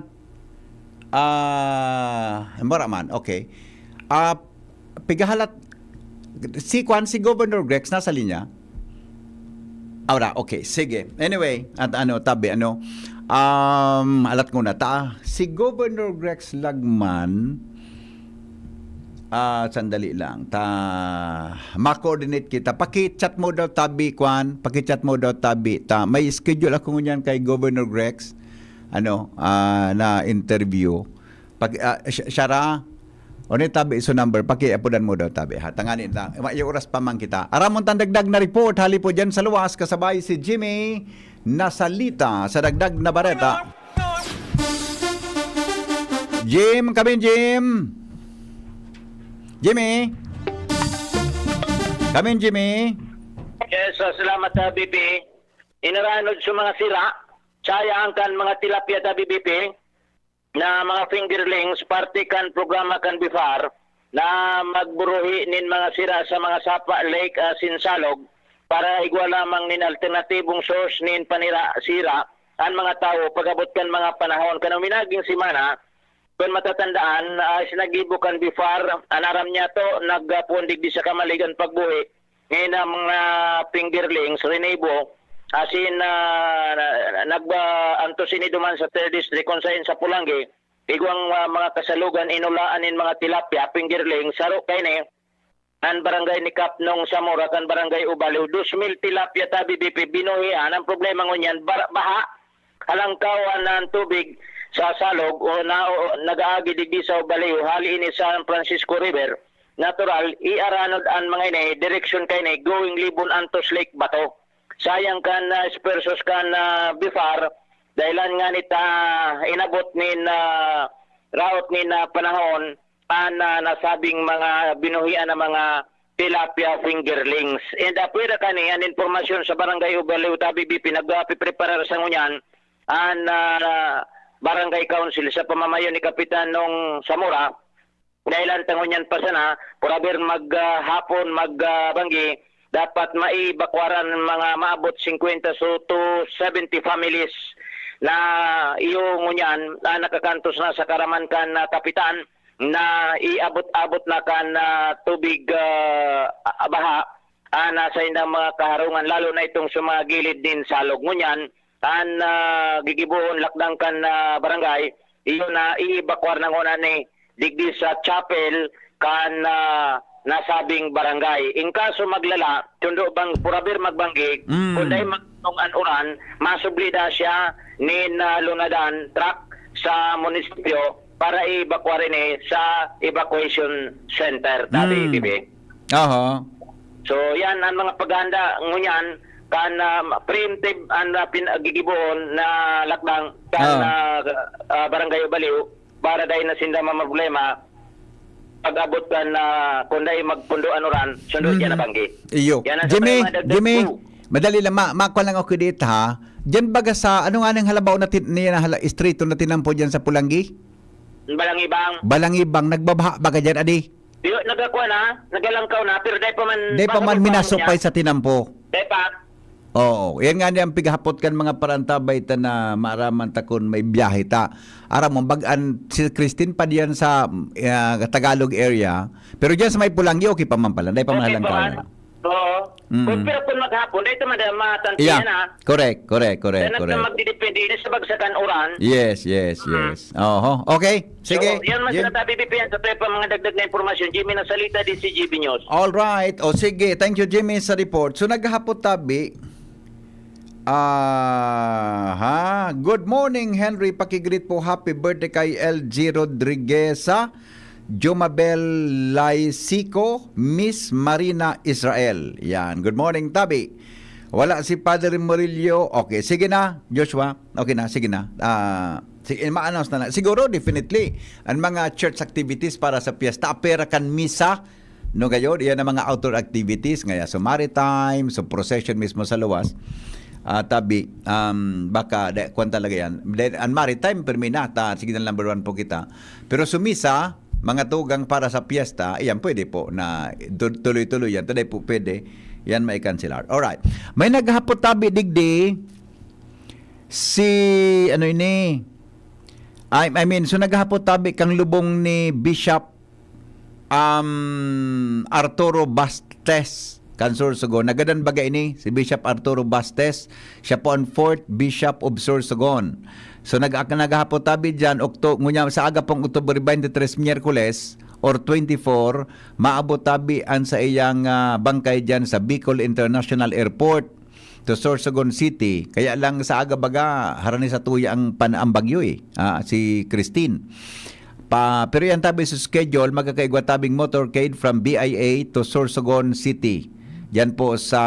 Ah, wala man. Okay. Ah, pigahalat, si Kwan, si Governor Grex, nasa linya? Ah, wala. Okay, sige. Anyway, at ano, tabi, ano, um, alat ko na ta. Si Governor Grex Lagman, ah, sandali lang. Ta, ma-coordinate kita. Paki-chat mo daw, tabi, Kwan. Paki-chat mo daw, tabi. Ta, may schedule ako ngunyan kay Governor Grex. Ano, ah, na interview. Pag, ah, siya, siya ra, o ni tabi, so number, pakiapodan mo daw, tabi, ha? Tanganin lang. May oras pa man kita. Aramon tan dagdag na report, hali po dyan sa luwas, kasabay si Jimmy Nasalita sa dagdag na bareta. Jim, kamin, Jim. Jimmy. Kamin, Jimmy. Yes, so salamat, uh, B P. Inaranod sa mga sira, Sayang kan mga tilapia ta B B P na mga fingerlings, parte kan programa kan BIFAR na magburuhi nin mga sira sa mga sapa, lake asin salog para igwa lamang nin alternatibong source nin panira-sira an mga tawo pag-abot kan mga panahon. Kan minaging semana, kun matatandaan, ah, sinagibo kan BIFAR, an aram niya to, nagpuon digdi sa Camalig an pagbuhi. Ngayon ang mga fingerlings, rinibo, asin, ah, nag-, ah, antos ini duman sa third district, kung sain sa Pulanggi, igwang, ah, mga kasalugan, inulaan nin mga tilapia, fingerlings, saro kaini, an barangay ni Kapnong, Zamora, kan barangay Ubaliw, dos mil tilapia ta B B P binuhian. Ang problema ngunyan, bar-, baha, halangkaw an, an tubig sa salog o na, o nag-aagi digdi sa Ubaliw, hali ini sa San Francisco River. Natural, iaranod an mga ini, direksyon kaini, going Libon antos Lake Bato. Sayang kan, ah, esfuerzos kan, ah, BIFAR, dahilan nga nita inabot nin, ah, raot nin, ah, panahon, an, ah, nasabing mga binuhian na mga tilapia fingerlings. And, ah, pwera kani an impormasyon sa Barangay Ubaliw ta B B P, nagpipreparar sa ngunyan an, ah, Barangay Council sa pamamayo ni Kapitan Nong Zamora. Dahilan ta ngunyan pa sana, por haber mag, ah, hapon, mag, ah, banggi, dapat maibakwaran mga maabot singkwenta so to seventy families na iyo ngunyan, ah, nakakantos na sa karaman kan, ah, kapitan na iabot-abot na kan, ah, tubig, ah, baha, ah, na sa indang mga kaharungan, lalo na itong sa mga gilid nin salog. Ngunyan, an, ah, gigibohon lakdang kan, ah, barangay, iyo na iibakwar na ngona ni digdi sa chapel kan, ah, nasabing barangay. In kaso maglala, sundo bang purabir magbanggi, Mm. kung dai magtong an uran, masubli da siya nin, ah, lunadan truck sa munisipyo para i-evacuate ini sa evacuation center, tabi, Mm. Bibi. Aha. So, yan ang mga paghahanda ngunyan kan, ah, preemptive an, ah, pin-, gigibohon na lakdang kan, Ah. ah, ah, Barangay Ubaliw para dai na sinda mamroblema pag-abot kan, ah, kung dai magpundo an uran, sundo Mhm. diyan na banggi. Iyo. Yan ang sa Jimmy, mga dagdag Jimmy, ko. madali lang, ma-, makuha lang ako dito, ha. Diyan baga sa, ano nga nang halabaw na tin-, niya na hala-, estreto na tinampo diyan sa Pulanggi? Balangibang. Balangibang, nagbabaha baga diyan, adi? Di, nagakuha na, nagalangkaw na, pero dai pa man, Dai pa baka man may minasupay niya. Sa tinampo. Dai pa. Oo, yan nga ni ang pighapot kan mga parantabay ta na maaraman ta kun may biyahe ta. Aram mo, bag-an si Christine pa diyan sa, ah, Tagalog area, pero diyan sa may Pulanggi, okay pa man pala, dai pa man Okay pa halangkaw man. na. Oo. Mm. Kung, pero kung maghapon, dai ta man, matantiyan, Yeah. ah. Correct, correct, correct, Kaya correct. magdidepende, ini sa bagsakan uran. Yes, yes, Mm. yes. Oho. Okay. Sige, So, yan, mas Jim. natabi, P P N, sa tayo pa mga dagdag na impormasyon. Jimmy Nasalita, D C G B News. All right. O sige, thank you, Jimmy, sa report. So, naghapot tabi. Aha. Good morning, Henry. Pakigreet po. Happy birthday kay L G Rodrigueza, Jumabel Laisico, Miss Marina Israel. Yan. Good morning, tabi. Wala si Padre Murillo. Okay, sige na, Joshua. Okay na, sige na. Ah, sige, ma-announce na lang. Siguro, definitely, ang mga church activities para sa piyesta, apera kan misa, no, gayon, iyan ang mga outdoor activities, ngaya, so maritime, so procession mismo sa luwas, ah, tabi, um, baka, de, kwan talaga yan. Then, ang maritime, permi na, ta, sige na, number one po kita. Pero sa misa, mga tugang para sa piyesta, iyan pwede po na tu-, tuloy-tuloy yan. Today po pwede yan maikanselar. Alright. May naghapot tabi digdi si, ano ini? I, I mean, so naghapot tabi kang lubong ni Bishop, um, Arturo Bastes, kan Sorsogon. Nagadan baga ini, si Bishop Arturo Bastes. Siya po ang fourth Bishop of Sorsogon. So, nag-, naghapot tabi dyan, Okto-, ngunya sa aga pong October twenty-three, Miyerkules, or twenty-four, maabot tabi an sa iyang, ah, bangkay dyan sa Bicol International Airport to Sorsogon City. Kaya lang sa aga baga, harani sa tuya ang pan-, ang bagyo eh, ah, si Christine. Pa, pero yan tabi sa schedule, magkakaigwa tabing motorcade from B I A to Sorsogon City. Yan po sa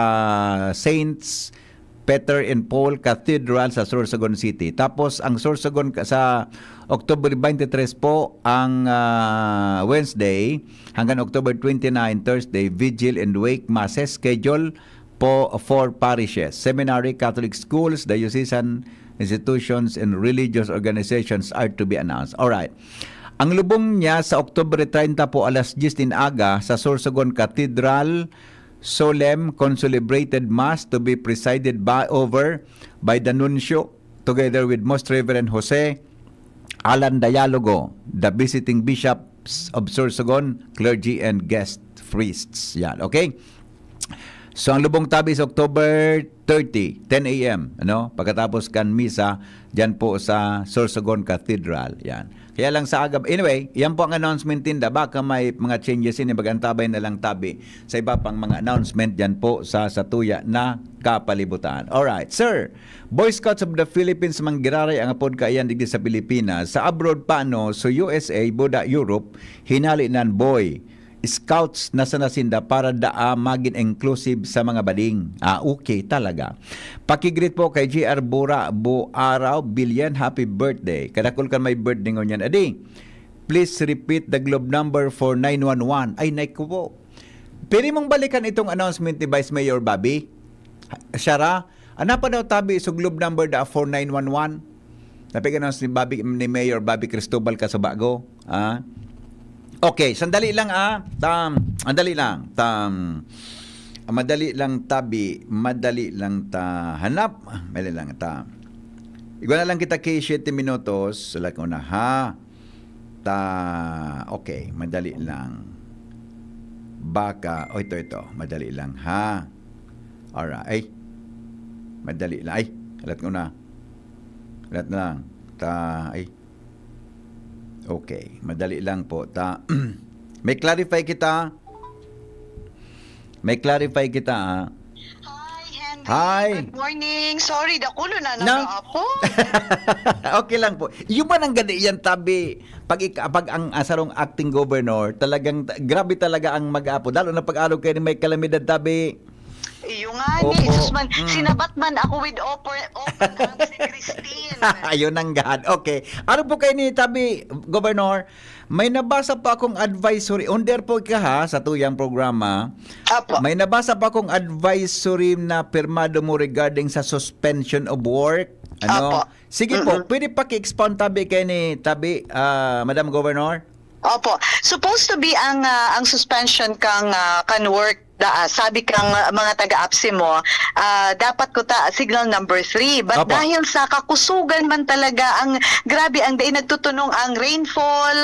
Saints Peter and Paul Cathedral sa Sorsogon City. Tapos ang Sorsogon ka-, sa October twenty-three po ang, ah, Wednesday, hanggang October twenty-nine, Thursday, Vigil and Wake Masses schedule po, four parishes. Seminary, Catholic schools, diocesan institutions, and religious organizations are to be announced. Alright. Ang lubong niya sa Oktubre treinta po, alas diyes nin aga, sa Sorsogon Cathedral, solemn concelebrated mass to be presided by, over by the nuncio, together with Most Reverend Jose Alan Dialogo, the visiting bishops of Sorsogon, clergy and guest priests. Yan, okay? So, ang lubong tabi is October thirty, ten a m, ano? Pagkatapos kan misa, dyan po sa Sorsogon Cathedral. Yan. Kaya lang sa aga, anyway, yan po ang announcement ninda. Baka may mga changes ini, mag-antabay na lang tabi sa iba pang mga announcement dyan po sa satuya na kapalibutan. Alright, sir. Boy Scouts of the Philippines, manggiraray ang apod kaiyan digdi sa Pilipinas. Sa abroad pa, ano, sa U S A, buda Europe, hinali nan boy. Scouts na sana sinda para daa magin inclusive sa mga bading. Ah, okay talaga. Pakigreet po kay J R Bura, Buaraw, Bilyan, happy birthday. Kadakul kan may birthday ngunyan. Adi, please repeat the globe number for nine one one. Ay, naku po. Pwede mong balikan itong announcement ni Vice Mayor Bobby? Siya ra? Ano pa daw tabi sa globe number da four nine one one? Napig-announce ni Bobby, ni Mayor Bobby Cristobal Casabago. Ah? Okay, sandali lang, ah. Tam, andali lang. Tam, madali lang tabi, madali lang ta hanap. Madali lang ta. Igwa na lang kita kay siyete minutos. Salat ko na, ha? Ta, okay, madali lang. Baka, oh, ito, ito. Madali lang, ha? Alright. Ay, madali lang. Ay, halat ko na. Halat na lang. Ta, ay. Okay, madali lang po. Ta, may clarify kita. May clarify kita, ha? Hi, Henry. Hi. Good morning. Sorry, dakulo na Na- nag-aapod. Okay lang po. Yung ba nang gani yan, tabi? Pag, ik- pag ang ah, sarong acting governor, talagang, grabe talaga ang mag-aapod. Lalo na pag araw kayo may kalamidad, tabi. Iyo nga ni, Opo. Jesus man, Mm. sinabat man ako with open, open arms ni Christine. Ayun ang God. Okay. Ano po kayo ni tabi, Governor? May nabasa pa akong advisory. Under po ka ha, sa tuyang programa. Apo. May nabasa pa akong advisory na pirmado mo regarding sa suspension of work. Ano? Apo. Sige po, Mm-mm. pwede paki-expound tabi kay ni tabi, ah, Madam Governor? Opo. Supposed to be ang ah, ang suspension kang ah, kan work da, ah, sabi kang ah, mga taga-apsi mo, ah, dapat ko ta signal number three. But Opo. dahil sa kakusugan man talaga ang grabe ang dai nagtutunong ang rainfall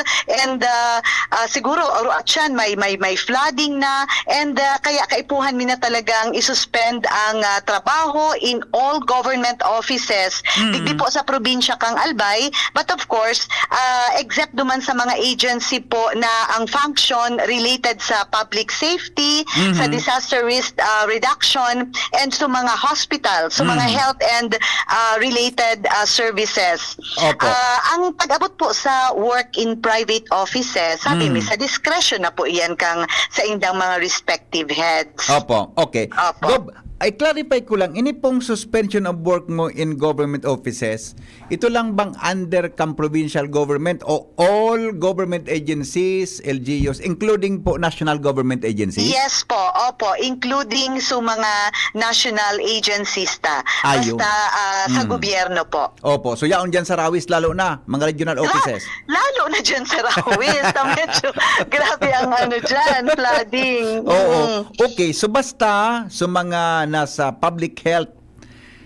and ah, ah, siguro aro at yan, may may may flooding na and ah, kaya kaipuhan mi na talagang i-suspend ang ah, trabaho in all government offices Mm. digdi po sa probinsya kang Albay, but of course, ah, except duman sa mga agency po na ang function related sa public safety, Mhm. sa disaster risk ah, reduction, and sa mga hospital, sa mga Mm. health and ah, related ah, services. Opo. Ah, ang pag-abot po sa work in private offices, sabi Mm. mi, sa discretion na po iyan kang sa indang mga respective heads. Opo, okay. Opo. Gob, I-clarify ko lang, ini pong suspension of work mo in government offices, ito lang bang under kang provincial government o all government agencies, L G Us, including po national government agencies? Yes po, opo, including sa mga national agencies ta. Ayo. Basta ah, sa Mm. gobyerno po. Opo, so yaon dyan sa Rawis lalo na, mga regional La- offices. Lalo na dyan sa Rawis, na medyo grabe ang ano dyan, flooding. Oo. Mm. Okay, so basta sa mga nasa public health,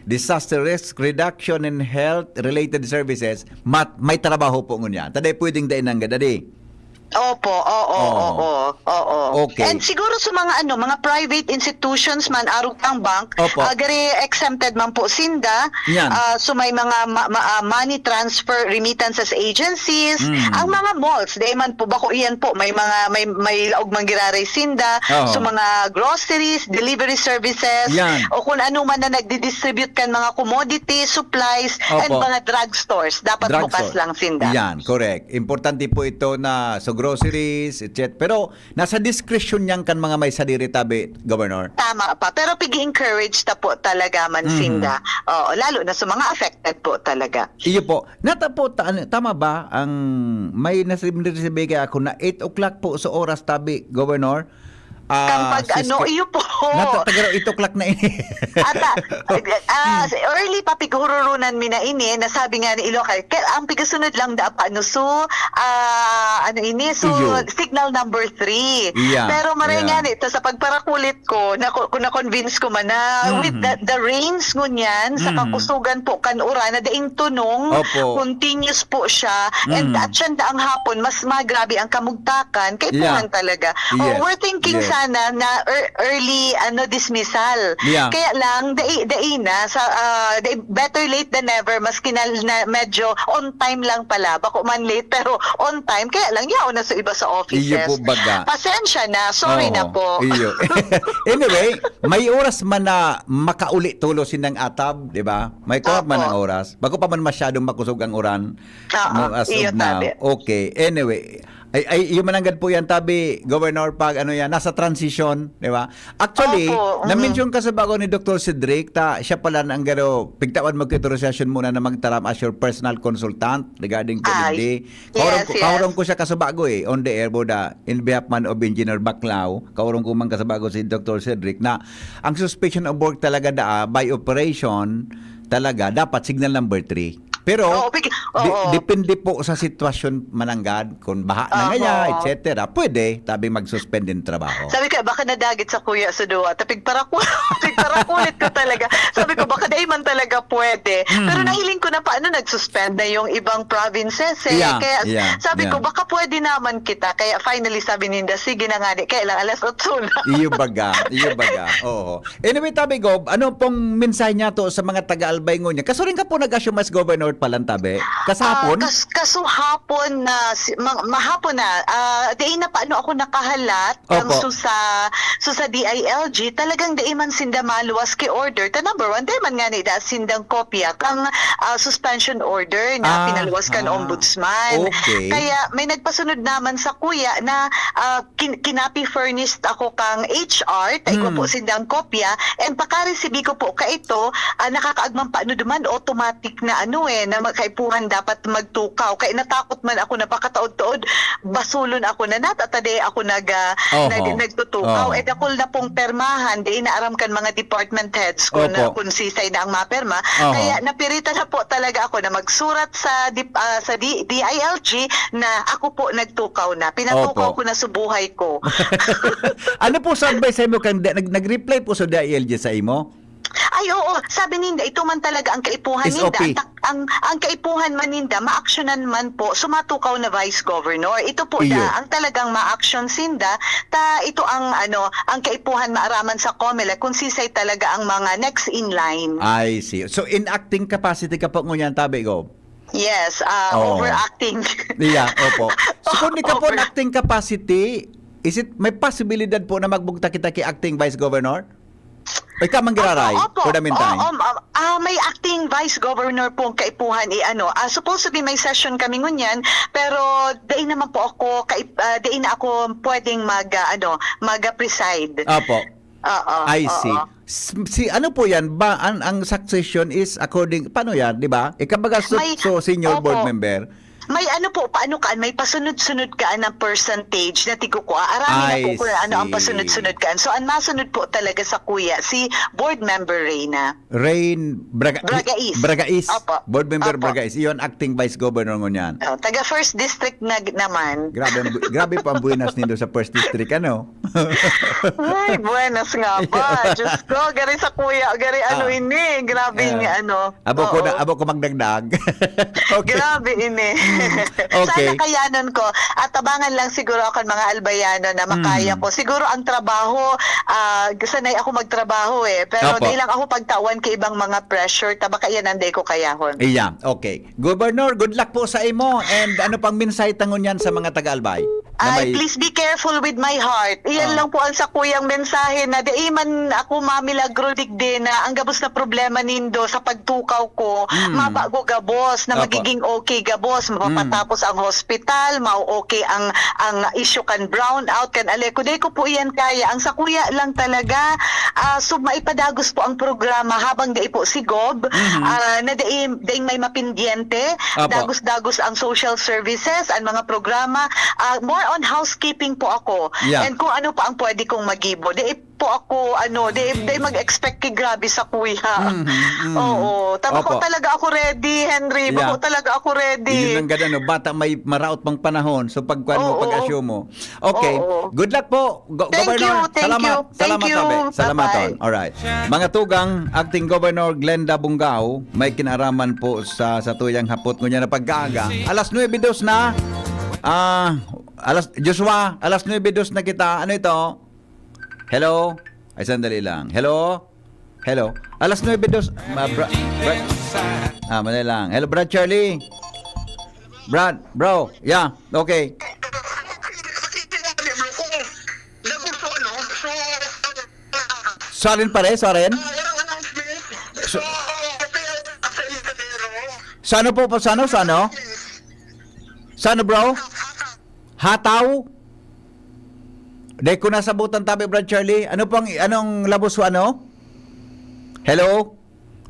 disaster risk reduction and health related services, mat, may trabaho po ngunyan. Taday pwedeng dai nanggad, adi? Opo, oo, Oo. oo, oo. Okay. And siguro sa mga ano, mga private institutions man, arog kang bank, Opo. ah, gari exempted man po sinda. Yan. Ah, so may mga ma- ma- ah, money transfer remittances agencies, Mm. ang mga malls, di man po bako iyan po, may mga may may laog man giraray sinda, Oo. so mga groceries, delivery services, Yan. o kung ano man na nagdi-distribute kan mga commodities, supplies, and Opo. mga drugstores, dapat bukas Drugstore. lang sinda. Yan, correct. Importante po ito na sa groceries, et cetera. Pero nasa discretion niyan kan mga may sadiri tabi, Governor. Tama pa. Pero pig-encourage ta po talaga man Mhm. sinda. Oo, lalo na sa mga affected po talaga. Iyo po. Nata po, ta- ano, tama ba ang may nasib-, nasibigay ako na eight o'clock po sa oras tabi, Governor? Ah, Kang pag-ano, sis-, iyo po. Nata-, tagaro eight o'clock na ini. Ata, ah, Hmm. si early papighururunan mi na ini, nasabi nga ni Ilocay, kaya ang pigasunod lang da pa, ano, so, ah, ano ini, so, Iyo. signal number three. Yeah, Pero maray yeah. nga nito, sa pagparakulit ko, na, kung na-convince ko man na, with Mhm. the, the rains ngunyan, sa Mhm. kakusugan po kan uran, na daing tunong, Opo. continuous po siya, and Mm. at siya ang hapon, mas magrabe ang kamugtakan, kaipuhan Yeah. talaga. Oh, Yes. we're thinking Yes. sana na ear-, early, ano, dismissal. Yeah. Kaya lang, dai, dai na, sa, ah, dai, better late than never, maski na, na medyo on time lang pala, bako man late, pero on time, kaya lang, yaon na sa iba sa Iyo offices. po baga. Pasensya na, sorry na Oo, po. iyo. Anyway, may oras man na makauli tulos sindang atab, di ba? May kuwat man Opo. ang oras. Bako pa man masyadong makusog ang uran. Oo, No, as iyo of now. tabi. Okay. Anyway, ay, ay, iyo man nanggad po yan, tabi, Governor, pag ano yan, nasa transition, di ba? Actually, Opo, mhm. na-mention ka sa bago ni Doktor Cedric, ta, siya pala na ang garo, pigtawan mo kay authorization muna na magtaram as your personal consultant regarding COVID Ah, day. Kaurong yes, ko, yes. kaurong ko siya kasubago eh, on the air, boda, in behalf man of Engineer Baclao, kaurong ko man kasubago si Doktor Cedric, na ang suspension of work talaga daa, by operation, talaga, dapat signal number three. Pero, Oo, big-, di-, oo. depende po sa sitwasyon mananggad, kung baha na Aha. ngaya, et cetera. Pwede, tabi mag-suspend din trabaho. Sabi ko, "Baka nadagit sa kuya sa duwa." Tapig paraku-, pigparakulit ko talaga. Sabi ko, "Baka dai man talaga pwede." Mm. Pero nahiling ko na paano nag-suspend na yung ibang provinces eh. Yeah, Kaya yeah, sabi yeah. ko, "Baka pwede naman kita." Kaya finally, sabi ninda, "Sige na nga, di, kaya lang alas otso na." Iyo baga, iyo baga. Oo. Anyway, Tabi Gob, ano pong mensahe niya to sa mga taga-Albay ngunyan? Kasuring ka po nag-assume as governor pa lang, Tabi? Kasahapon? Ah, kas-, kasuhapon na, si-, ma-, mahapon na, ah, diin na paano ako nakahalat, ang Opo. susa, susa D I L G, talagang dai man sinda maluwas ki order. Ta number one, dai man nga ni da sindang kopya kang, ah, suspension order na Ah, pinaluwas kan ah. ombudsman. Okay. Kaya may nagpasunod naman sa kuya na, ah, kin-, kinapi furnished ako kang H R, ta igwa po Mm. sindang kopya, and pakaresibi ko po kaito, ah, nakakaagmang paano duman, automatic na ano eh, na ma-, kaipuhan dapat magtukaw. Kaya natakot man ako na pakataod-taod, basulon ako na nata, ta dai ako nag, ah, Oho. nag-, nagtutukaw. Oho. Eh, dakul na pong permahan, dai na aram kan mga department heads kung, Opo. kung sisay na ang maperma. Oho. Kaya napiritan na po talaga ako na magsurat sa dip-, ah, sa D-, D I L G na ako po nagtukaw na. Pinatukaw Opo. ko na sa buhay ko. Ano po sa advice sa imo kan, nag-, nag-reply po sa D I L G sa imo? Ay, oo. Sabi ninda, ito man talaga ang kaipuhan S O P. ninda. Ang tak-, ang, ang kaipuhan man ninda, maaksyonan man po, sumatukaw na Vice Governor. Ito po Iyo. da, ang talagang maaksyon sinda, ta ito ang, ano, ang kaipuhan maaraman sa COMELEC kung sisay talaga ang mga next in line. I see. So, in acting capacity ka po ngunyan, Tabi Gob? Yes, ah, Oo. overacting. Yeah, opo. So, kung di ka po Over- in acting capacity, is it, may posibilidad po na magbugtak kita kay acting vice governor? O ikaw man giraray, Opo, opo. for the meantime? Oo, um, um, ah, may acting vice governor pong kaipuhan, i-ano. Ah, supposed to be may session kami ngunyan, pero dai naman po ako, kai-, ah, dai na ako pwedeng mag, ah, ano, mag, ah, preside. Opo. Oo, I see. oo. S-, si ano po yan? Ba, ang, ang succession is according, paano yan, di ba? Ikabaga so, May, so senior board opo. member. May ano po, paano kaan? May pasunod-sunod kaan ng percentage na tigukua. Arami na po I kung ano ang see. pasunod-sunod kaan. So, ang masunod po talaga sa kuya, si board member Reyna. Rain Braga-, Bragais. Bragais. Opo. Board member Opo. Bragais. Iyon, acting vice governor ngunyan. Oh, taga first district na g-, naman. Grabe ang bu-, grabe po ang buenas nindo sa first district, ano? Ay, buenas nga ba? Yeah. Diyos ko, gari sa kuya, gari ano Ah. ini, grabing Ah. ano. Abo ko na, Oo. abo ko magdagdag. Okay. Grabe ini. Okay. Sana kayanon ko. At tabangan lang siguro ako ng mga Albayano na makaya Mm. ko. Siguro ang trabaho, ah, sanay ako magtrabaho eh. Pero Opo. dahil lang ako pagtawan kay ibang mga pressure, ta baka iyan ang day ko kayahon. Iya, okay. Governor, good luck po sa imo. And ano pang mensahe ta ngunyan sa mga taga-Albay? Na Ay, may please be careful with my heart. Iyan Ah. lang po ang sakuyang mensahe na dai man ako mamilagro digdi na ang gabos na problema nindo sa pagtukaw ko, Mm. mabago gabos, na Apo. magiging okay gabos, Mm. mapapatapos ang hospital, mau-okay ang, ang issue kan brownout, kan Aleco. Dai ko po iyan kaya. Ang sakuya lang talaga, ah, so maipadagos po ang programa habang dai po si Gob, Mhm. ah, na dai, daing may mapindyente, Apo. dagos-dagos ang social services, ang mga programa, ah, more on housekeeping po ako. Yeah. And kung ano pa ang pwede kong magibo, di po ako, ano, di, di mag-expect ki grabe sa kuya. Mhm, mhm. Oo. Tapos Opo. Talaga ako ready, Henry. Yeah. Bako talaga ako ready. Yun ang ganda, no? Bata may maraot pang panahon. So, pagkuhan mo, Oo. pag-assume mo. Okay. Oo. Good luck po, Go- Thank Governor. You, thank Salamat. You, thank Salamat, you. Tabe. Salamat, Bye-bye. Ton. Alright. Mga tugang, Acting Governor Glenda Bungao, may kinaraman po sa satuyang hapot ngunyan na pagkaaga. Alas nuebe dos na. Ah, alas, Joshua, alas nuebe dos na kita. Ano ito? Hello? Ay, sandali lang. Hello? Hello? Alas nuebe dos. Ma, bra, bra, ah, madali lang. Hello, Brad Charlie? Brad, bro. Yeah, okay. Sa alin pare? Sa alin? Sa ano po? Sa ano? Sa ano? Sa ano, bro? Hataw? Dai ko nasabutan, Tabe, Brad Charlie. Ano pang, anong labos ko, ano? Hello?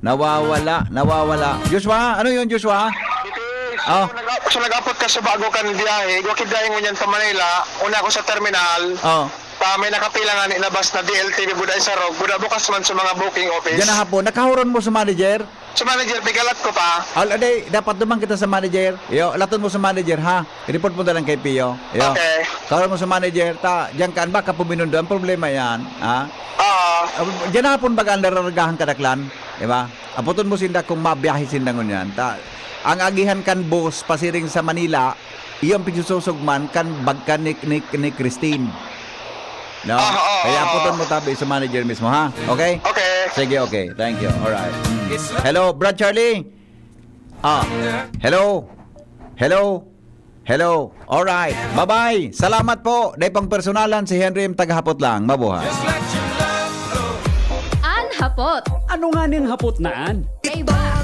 Nawawala, nawawala. Joshua? Ano yun, Joshua? Ito, Oh. so, nag- so nag-apot ka sa bago kan biyahe. Igwa ki biyahe ngunyan pa Manila. Una ako sa terminal. Oh. Ta may nakapila nga ni na bus na D L T B buday sa Rog. Buda bukas man sa mga booking office. Diyan na hapon. Nakahuron mo sa manager? Sa manager, pigalat ko pa. Al, aday, dapat duman kita sa manager. Yo, laton mo sa manager, ha? I-report mo na lang kay Pio. Yo. Okay. Kahuron mo sa manager, ta, diyan ka, baka puminundo. Ang problema yan, ha? Oo. Ah, diyan na hapon baga ang nararagahan kadaklan, di ba? Apoton mo sinda kung mabiyahe sinda ngunyan. Ta, ang agihan kan bus pasiring sa Manila, iyo ang pigsusog man kan bagkan ni, ni, ni Christine. No? Ah, oo, Kaya oo. Apoton mo, Tabe, sa manager mismo, ha? Okay? Okay. Sige, okay. Thank you. Alright. Hello, Brad Charlie? Ah. Hello? Hello? Hello? Alright. Bye-bye. Salamat po. Dai pang personalan, si Henry M. Tagahapot lang. Mabuhay. An hapot. Ano nga ning hapot na an? Kaiba.